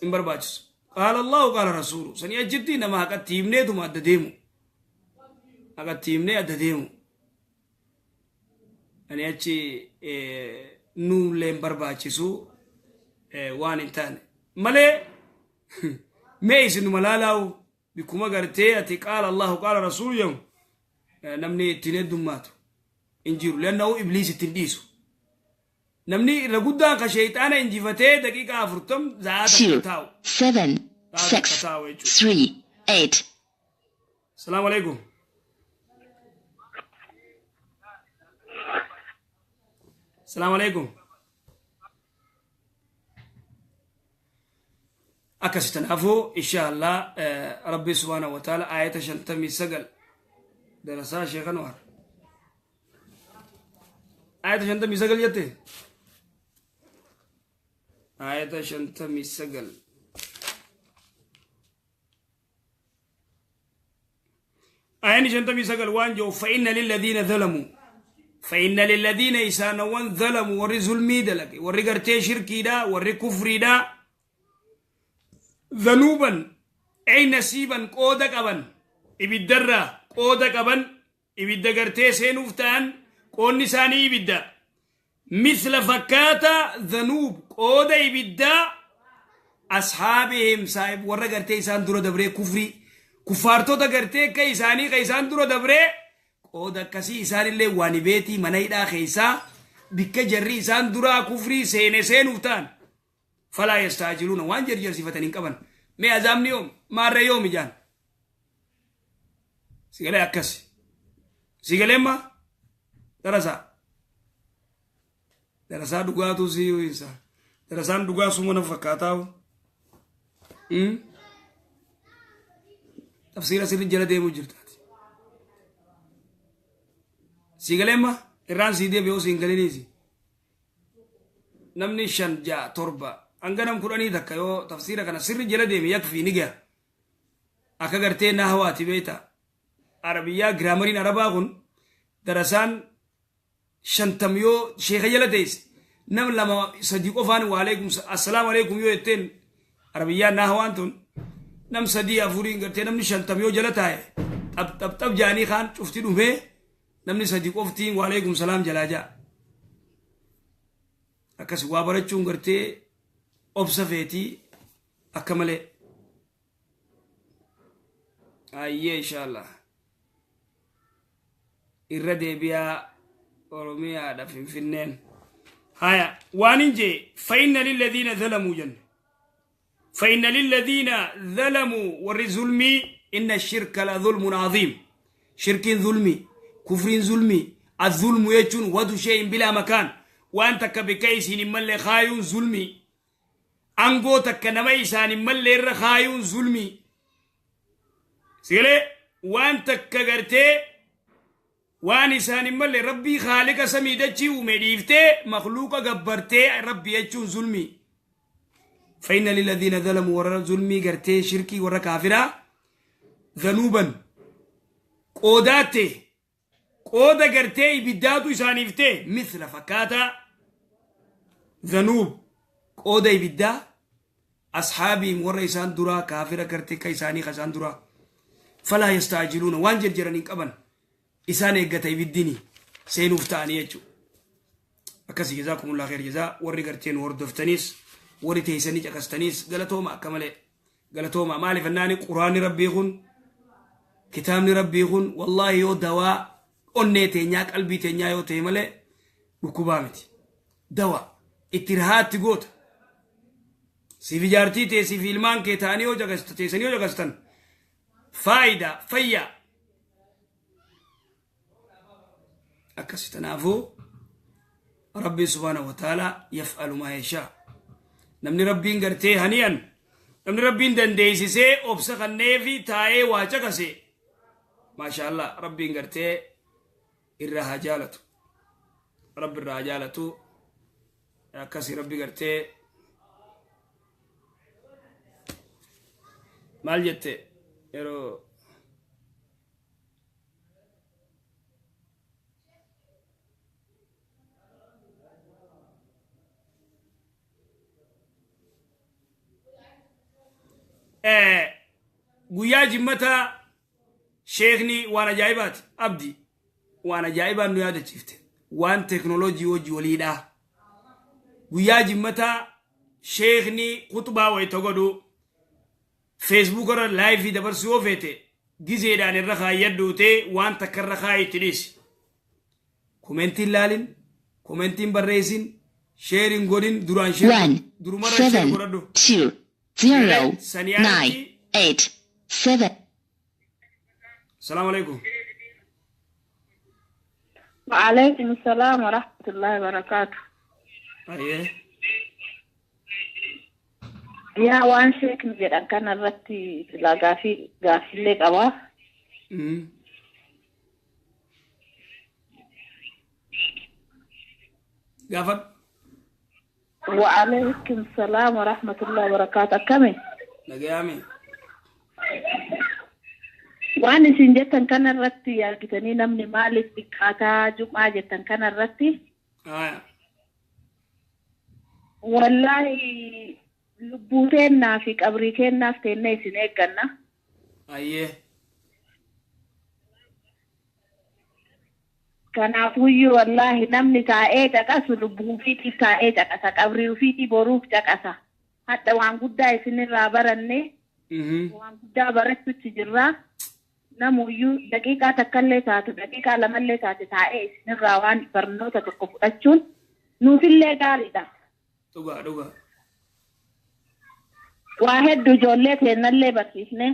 hin barbaachisu. Qaala Allahu, qaala rasuulu, sanii achitti nama haqatti himneetuma adda deemu, haqatti himnee adda deemu. Ani achi nuullee hin barbaachisu waan hin taane. Malee mee isinuma laalaa'u bikkuma gartee ati qaala Allahu qaala rasuulu jedhu namni ittiin heddummaatu hin jiru. Leannahu ibliis ittiin dhiisu. Namni irra guddaan ka sheeyxaana injifatee daqiiqaa 40 za'aa takka 2, taa'u. 7, Za'aa takka 6, taa'u jechuudha. 3, 8. Salaamu alaikum. Salaamu alaikum. Akkasi tanaafuu insha Allah Rabbi subhaanahu wa ta'ala ayata 59 darasaa Sheekh Anwar. Ayata 59 jette? Ayata 59. Ayani 59 waan jiru fa'inna lilladiina zalamuu fa'inna lilladiina isaanawwan zalamu warri zulmii dalage warri gartee shirkiidha warri kufriidha zanuuban ay nasiiban qooda qaban ibiddarraa qooda qaban ibidda gartee seenuuf ta'an qoonni isaanii ibidda misla fakkaata zanuub qooda ibiddaa ashaabihim saahib warra gartee isaan dura dabree kufrii kuffaartota gartee akka isaanii ka isaan dura dabree qooda akkasii isaanillee waan beetii mana hidhaa keessaa bikka jarri isaan duraa kufrii seene seenuuf ta'an falaa yastaajiluuna waan jarjarsiifatan hin qaban mee azaabni yoom maarree yoomi jaan sigalee akkas sigalee ma darasaa darasaa dhugaatuu si isa darasaan dhugaa suma na fakkaataa tafsiira sirri jala deemuu jirtaati sigalee ma irraan sii deebi'uu siin galiniisi namni 5 6 7 hanga nam 10 takka yoo tafsiira kana sirri jala deeme yakfii ni gaha akka gartee nahwaati beekta arabiyyaa giraamariin arabaa kun darasaan 50 yoo sheeka jala teesse nam 2 3 qofaan waaleykum assalaamu aleykum yoo jetteen arabiyyaa nahwaan tun nam 3 4 gartee namni 50 yoo jala taa'e xab xab xab jaanii kaan cufti dhumee namni 3 qoftiin waaleykum salaam jalaa ja'a. Akkas waa barachuun gartee obsa feetii akka malee. Ayyee inshallah. Irra deebi'aa Oromiyaadha Finfinneen. Haya waan hin jee fa'inna lilladhiina zalamuu jenne. Fa'inna lilladhiina zalamuu warri zulmii inna shirka la zulmun aziim. Shirkiin zulmii, kufriin zulmii, azulmu jechuun wadu shee'in bilaa makaan waan takka bikka isiin hin malle kaayuun zulmii. Angoo takka nama isaan hin malle irra kaayuun zulmii. Sigalee waan takka gartee waan isaan hin malle rabbii haaliqa samii dachii uume dhiiftee makluuqa gabbartee rabbi jechuun zulmii. Fa'inna lilladhiina zalamu warra zulmii gartee shirkii warra kaafiraa zanuuban qoodaatte qooda gartee ibiddaatu isaaniif ta'e misla fakkaataa zanuub qooda ibiddaa ashaabiin warra isaan duraa kaafira gartee ka isaanii ka isaan duraa falaa yastaajiluuna waan jarjaran hin qaban isaan eeggata ibiddini seenuuf ta'anii jechuudha. Akkasii jazaakumullah kheer jazaa warri gartee nu hordoftaniis warri teessanii caqastaniis galatooma akka malee galatooma maaliif ennaani quraanni rabbii kun kitaabni rabbii kun wallaahi yoo dawaa onnee teenyaa qalbii teenyaa yoo ta'e malee dhukkubaa miti dawaa itti rahaatti goota siif ijaartii tee siif ilmaan kee ta'anii yoo caqasta teessanii yoo caqastan faayidaa fayyaa akkasi tanaafuu rabbiin subhaanahu wa ta'ala yaf'alu maa yashaa namni rabbiin gartee hani'an namni rabbiin dandeessisee obsa kanneefi taa'ee waa caqase maasha allah rabbiin gartee irraa haa jaalatu rabbi irraa haa jaalatu akkasi rabbi gartee maal jette yeroo Guyyaa jimmataa sheekni waan ajaa'ibaati abdi waan ajaa'ibaan nu yaadachiifte waan teknooloojii wajji waliidhaa guyyaa jimmataa Sheekni khutbaa wayta godhu Facebook irra live dabarsuu yoo feete gizeedhaan irra kaayyadhuutee waan takka irra kaayi itti dhiisi. Komentiin laalin, komentiin barreessin, share hin godhin duraan share 1, durumarra share 7, godhadhu. 2, 0, Sanii 9, alatti 8, 7. Salaamu alaikum. وعليكم السلام ورحمة الله وبركاته. Ayyee. Yaa waan sheekni jedhan kana irratti silaa gaafii gaafiillee qabaa. Gaafadhu. وعليكم السلام ورحمة الله وبركاته. Akkami? Nagayaami. Waan isin jettan kana irratti argitanii namni maaliif xiqqaataa jum'aa jettan kana irratti Aya. Wallaahi lubbuu teennaa fi qabrii keennaaf teennee isin eegganna. Ayyee. Kanaafuyyuu wallaahi namni taa'ee caqasu lubbuu ofiitiif taa'ee caqasa qabrii ofiitii boruuf caqasa. Hadha waan guddaa isinirraa baranne waan guddaa barachuutti jirra. Namuyyuu daqiiqaa takkallee taatu daqiiqaa lamallee taate taa'ee isinirraa waan barnoota tokko fudhachuun nuufillee gaariidha. Dhugaa dhugaa. Waa hedduu ijoollee teennallee barsiisne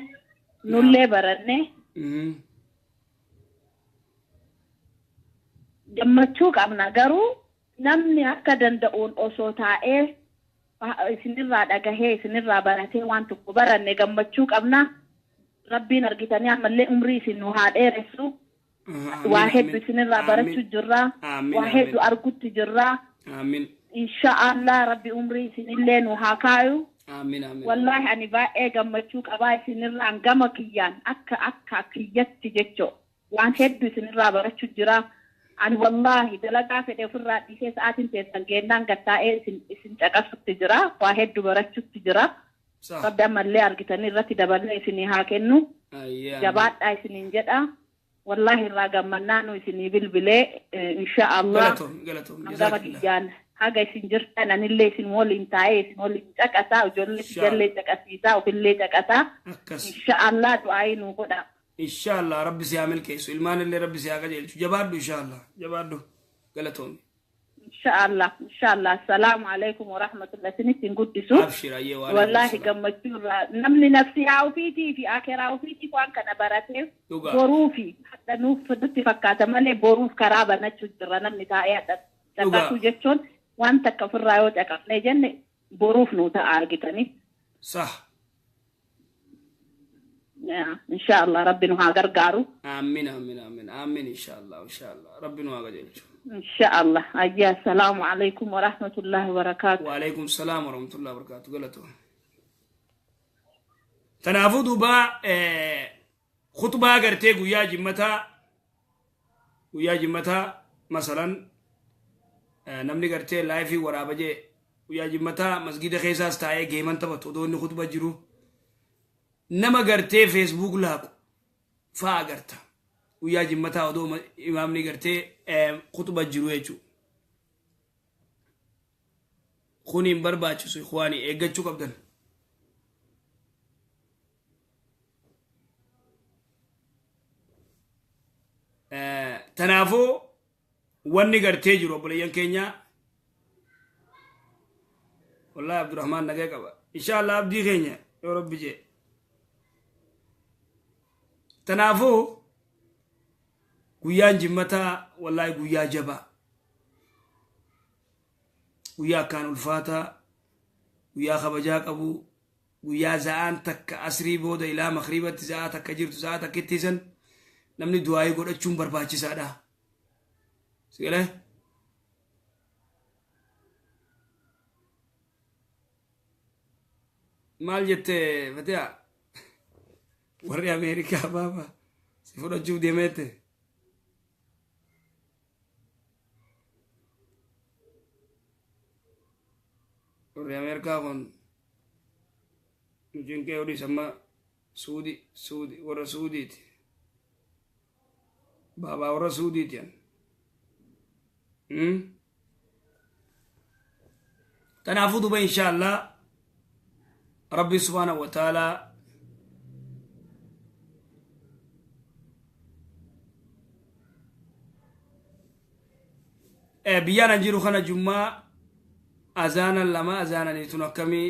nullee baranne gammachuu qabna garuu namni akka danda'uun osoo taa'ee isinirraa dhagahee isinirraa baratee waan tokko baranne gammachuu qabna. Rabbiin argitanii ammallee umrii isin nu haa dheeressu. Waa hedduu isinirraa barachuu jirra. Waa hedduu argutti jirra. Amiin. Insha Allah Rabbi umrii isinillee nu haa kaayu. Amiin amiin. Wallaahi ani baay'ee gammachuu qabaa isinirraan gama kiyyaan akka akka kiyyatti jechoo waan hedduu isinirraa barachuu jira. Ani wallaahi dalagaa fedhe ofirraa dhiisee sa'aatiin teessan geennaan gattaa'ee isin isin caqasutti jira. Waa hedduu barachuutti jira. Rabbi ammallee argitanii irratti dabalee isinii haa kennu. Jabaadhaa isiniin jedha. Wallaahi irraa gammannaa nu isinii bilbilee insha Allah. Galatoom galatoom. Gama kiyyaan haga isin jirtan anillee isin waliin taa'ee isin waliin caqasaa ijoollee ijallee caqasiisaa ofillee caqasaa. Akkas. Insha Allah du'aayii nuu godha. Inshallah Rabbi si haa milkeessu ilmaan illee Rabbi si haa qajeelchu jabaadhu inshallah jabaadhu galatoomi. Insha Allah insha Allah assalaamu alaikum wa rahmatullah isinitti hin guddisu. Abshir ayyee waa Wallaahi gammachuu irraa namni nafsiyaa ofiitii fi akeraa ofiitiif waan kana barateef Dhugaa. boruufi hadha nuuf nutti fakkaata malee boruuf karaa banachuu jirra namni taa'ee hadha caqasuu jechuun waan takka ofirraa yoo caqafnee jenne boruuf nuu ta'a argitanii. Sah. Insha Allah Rabbi nu haa gargaaru. Amiin amiin amiin amiin inshallah inshallah Rabbi nu haa qajeelchu. Insha Allah. Ayya assalaamu alaikum wa rahmatullahi wa barakaatu. Wa alaikum salaam wa rahmatullahi wa barakaatu galatoom. Tanaafuu duuba khutbaa gartee guyyaa jimmataa guyyaa jimmataa masalan namni gartee laayifii waraaba jee guyyaa jimmataa masgida keessaas taa'ee geeman taphatu odoo inni khutba jiru nama gartee Facebook laaqu fa'a agarta guyyaa jimmataa odoo imaamni gartee khutba jiru jechuudha. Kun hin barbaachisu ikhwaanii eeggachuu qabdan. Tanaafuu wanni gartee jiru obboleeyyan keenya wallahi Abdurrahmaan nagaya qaba. Inshallah abdii keenya yoo rabbi jee. Tanaafuu guyyaan jimmataa wallahi guyyaa jabaa. Guyyaa akkaan ulfaataa, guyyaa kabajaa qabu, guyyaa za'aan takka asrii booda ilaa makriibatti za'aa takka jirtu za'aa takkitti san namni du'aayii godhachuun barbaachisaadha. Sigalee? Maal jette Fatiha? Warri Ameerikaa baaba si fudhachuuf deemeette. Warri Ameerikaa kun nu cinqee odii samma Suudi Suudi warra Suudiiti. Baabaa warra Suudiiti an. Tanaafuu duba insha Allah Rabbi subhaanahu wa ta'ala biyyaan an jiru kana jummaa azaana lama azaananii tun akkamii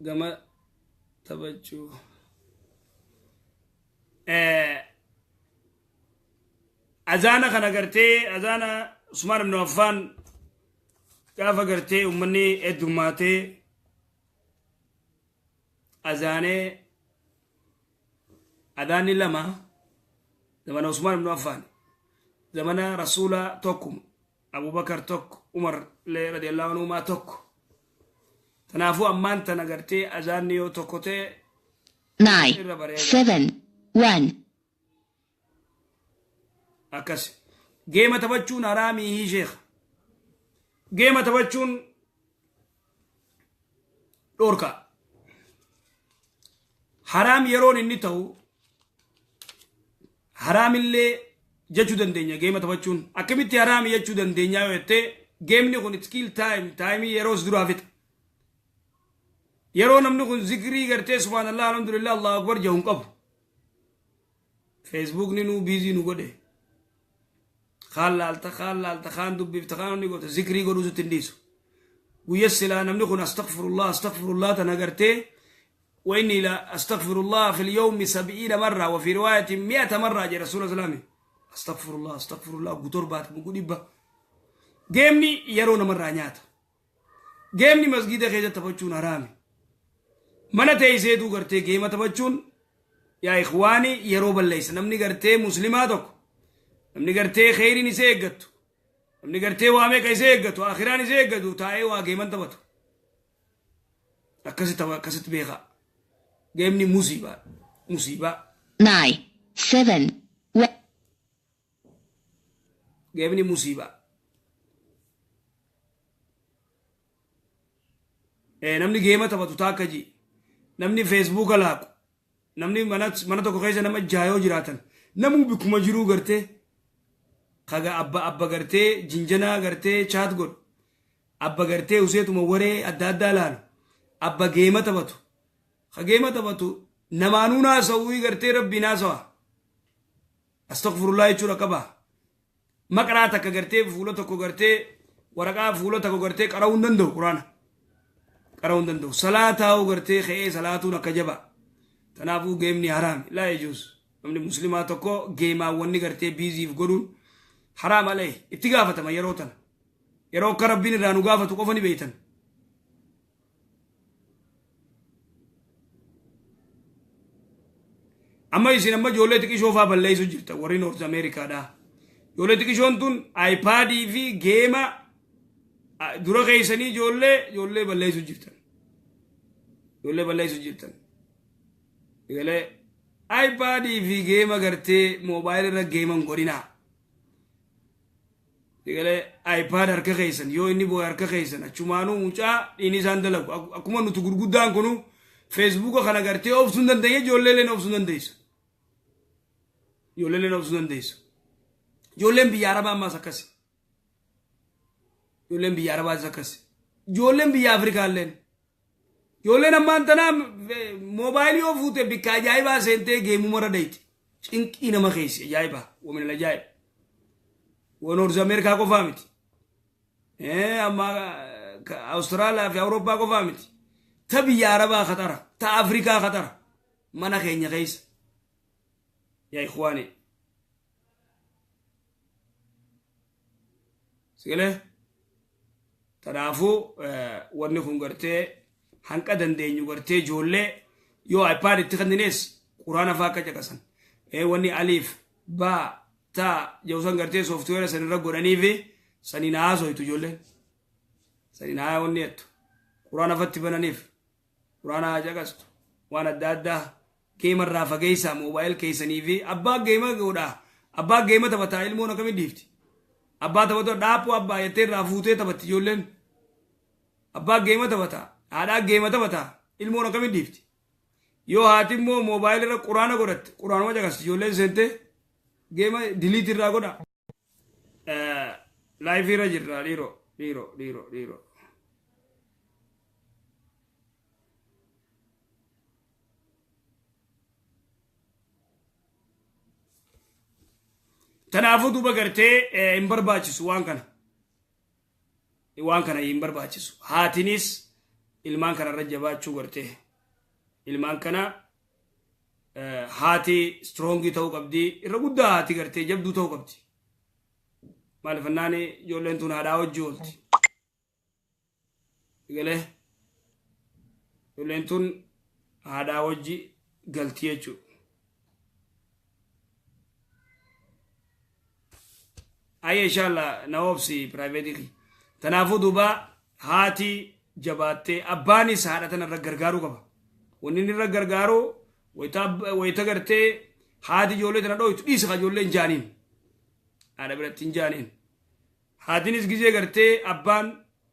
gama taphachuu azaana kana gartee azaana Usmaan ibn Affaan gaafa gartee ummanni heddummaatee azaanee adaanni lama zamana Usmaan ibn Affaan, zamana rasuula tokkuma, Abubakar tokko, Umar illee radiyallahu anhumaa tokko. Kanaafuu ammaan tana gartee azaanni yoo tokko ta'e 9, irra bareeda. 7, 1. Akkas geema taphachuun haraamii sheekha, geema taphachuun dhoorka. Haraam yeroon inni ta'u haraamillee jechuu dandeenya. Geema taphachuun akkamitti haraami jechuu dandeenya yoo jettee, geemni kun it's kill time, time yeroos duraa fixa. Yeroo namni kun zikrii gartee subhaanallah, alhamdulillah, Allahu akbar jedhu hin qabu. Feesbuukni nuu busy nu godhe. Kaan laalta, kaan laalta, kaan dubbifta, kaan onni goota, zikrii godhuu sitti hin dhiisu. Guyya silaa namni kun astaghfirullah, astaghfirullah tana gartee وإني لا أستغفر الله في اليوم 70 مرة وفي رواية 100 مرة جاء رسول الله صلى الله عليه وسلم. أستغفر الله، أستغفر الله قطر بات مقول. Geemni yeroo namarraa nyaata. Geemni masgida keessa taphachuun haraami. Mana teesseetu gartee geema taphachuun, yaa ikhwaani, yeroo balleessa. Namni gartee muslimaa tokko, namni gartee kheyriin isee eeggattu, namni gartee waa meeqa isee eeggatu, akhiraan isee eeggatu, taa'ee waa geeman taphatu. Akkasitti tapha, akkasitti beekaa. Geemni musiibaa, musiibaa. 9, 7, 1. Geemni musiibaa. Namni geema taphatu taakka ji, namni feesbuuka laaqu, namni mana tokko keessa nama jaayoo jiraatan, namuu bikkuma jiruu gartee kaga abba abba gartee jinjanaa gartee chat godhu, abba gartee useetuma waree adda addaa laalu, abba geema taphatu, ka geema taphatu namaanuu naasa'uu gartee rabbii naasawa astaghfirullah jechuudha qaba. Maqraa takka gartee fuula tokko gartee waraqaa fuula tokko gartee qara'uu hin danda'u, quraana qara'uu hin danda'u, salaataa'uu gartee ka'ee salaatuun akka jaba. Kanaafuu geemni haraami, laa yajuuz. Namni muslimaa tokko geemaawwanni gartee busy f godhuun haraam alee itti gaafatama. Yeroo tana yeroo akka rabbiin irraa nu gaafatu qofa ni beeytan. Amma isin amma ijoollee xiqishoo faa balleessu jirta, warri North Ameerikaadha. Ijoollee xiqishoon tun iPadii fi geema dura keessanii ijoollee balleessu jirtan, ijoollee balleessu jirtan. Egalee iPadii fi geema gartee moobaayilii irra geeman godhinaa. Egalee iPad harka keessan yoo inni boo'e harka keessan achumaanuu mucaa dhiini isaan dalagu. Akkuma nuti gurguddaan kunu feesbuuka kana gartee obsuu hin dandeenye, ijoollee illee obsuu hin dandeessu. Ijoollee illee obsuu hin dandeessu. Ijoolleen biyya Arabaa ammaas akkasi. Ijoolleen biyya Arabaas akkasi. Ijoolleen biyya Afrikaa illeen. Ijoolleen ammaan tanaa moobaayilii yoo fuute bikka ajaa'ibaa seentee geemumarra dhayti. Cinqii nama keessa ajaa'ibaa. Wamin ajaa'ib. North Ameerikaa qofaa miti. Amma Awustiraaliyaa fi Awurooppaa qofaa miti. Ta biyya Arabaa khatara. Ta Afrikaa khatara. Mana keenya keessa. Yaa ikhwaani. Sigalee? Kanaafuu wanni kun gartee hanqa dandeenyu gartee ijoollee yoo iPad itti kennines quraana fa'aa akka caqasan. Wanni aliif baa taa jedhu gartee software san irra godhanii fi saniin haasoytu ijoolleen. Saniin haa wanni jettu. Quraana fatti bananiif quraana haa caqastu, waan adda addaa geemarraa fageessaa moobaayil keessanii fi abbaa geema godhaa, abbaa geema taphataa ilmoon akkamiin dhiifti? Abbaa taphatu dhaaphuu abbaa jettee irraa fuutee taphatti ijoolleen. Abbaa geema taphataa, haadhaa geema taphataa, ilmoon akkamiin dhiifti? Yoo haati immoo moobaayil irra quraana godhatte, quraanuma caqasti ijoolleen seentee. Geema delete irraa godha. Live irra jirra, dhiiroo, dhiiroo, dhiiroo, dhiiroo. Tanaafuu duuba gartee hin barbaachisu waan kana. Waan kana hin barbaachisu. Haatinis ilmaan kana irra jabaachuu gartee. Ilmaan kana haati strong ta'uu qabdi. Irra guddaa haati gartee jabduu ta'uu qabdi. Maaliif jennaan, ijoolleen tun haadhaa wajji oolti. Galee ijoolleen tun haadhaa wajji galti jechuudha. Ayye, inshallah, na obsi private. Tanaafuu duuba haati jabaattee, abbaanis haadha tana irra gargaaruu qaba. Wanni inni irra gargaaru, wayita gartee haati ijoollee tana dhooytu, "Dhiisi ka ijoollee," hin jaaniin. Haadha biratti hin jaaniin. Haatinis gizee gartee abbaan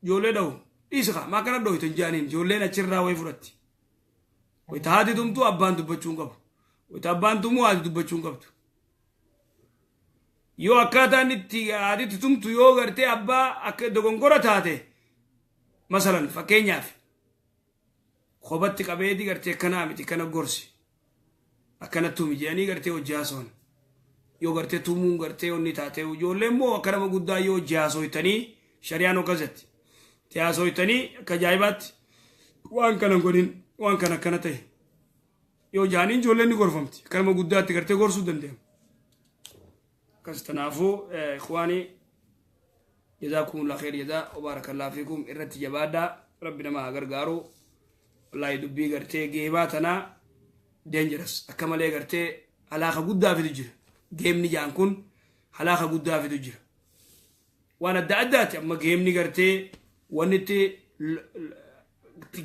ijoollee dhahu, "Dhiisi ka, maa kana dhooytu," hin jaaniin. Ijoolleen achirraa wayii fudhatti. Wayita haati tumtu abbaan dubbachuu hin qabu. Wayita abbaan tumuu haati dubbachuu hin qabdu. Yoo akkaataan itti haatitti tumtu yoo gartee abbaa akka dogongora taate, masalan fakkeenyaaf, kophatti qabeeti gartee akkanaa miti, kana gorsi, akkana tumi jedhanii gartee hojii haasawan. Yoo gartee tumuun gartee onni taate, ijoollee immoo akka nama guddaa yoo hojii haasoytanii, shari'aan akkasatti itti haasoytanii, akka ajaa'ibaatti waan kana hin godhin, waan kana akkana ta'e yoo jaaniin, ijoolleen ni gorfamti. Akka nama guddaatti gartee gorsuu danda'ama. Akkas tanaafuu, ikhwaanii, jazaakumullah khair jazaa wa baarakallahu fiikum. Irratti jabaadhaa, Rabbi nama haa gargaaru. Wallaahi, dubbii gartee game tanaa dangerous akka malee gartee halaaka guddaa fidu jira. Gameni jaan kun halaaka guddaa fidu jira. Waan adda addaati. Amma gameni gartee wanni itti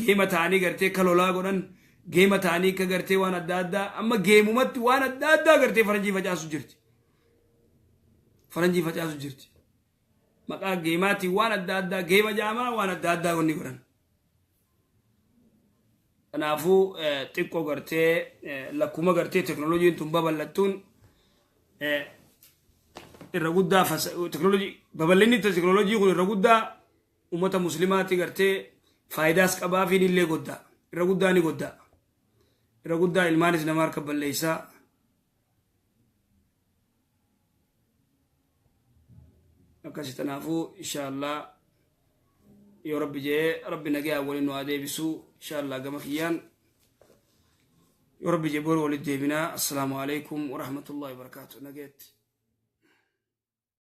game ta'anii gartee ka lolaa godhan, game ta'anii ka gartee waan adda addaa, amma gameumatti waan adda addaa gartee faranjii facaasu jirti. Faranjii facaasu jirti. Maqaa gameaatiin waan adda addaa, game jaamaa waan adda addaa wanni godhan. Kanaafuu xiqqoo gartee lakkuma gartee teknooloojiin tun babal'attuun irra guddaa teknooloojii, babal'inni teknooloojii kun irra guddaa uummata muslimaatti gartee faayidaas qabaa fi illee goddaa, irra guddaa ni goddaa, irra guddaa ilmaanis nama harka balleessaa. Akkasi tanaafuu, inshallah, yoo Rabbi jee, Rabbi nagaa waliin nu haa deebisuu. Inshallah, gama kiyyaan yoo Rabbi jee boru walitti deebinaa. Assalaamu alaikum warahmatullahi wabarakaatu. Nageetti.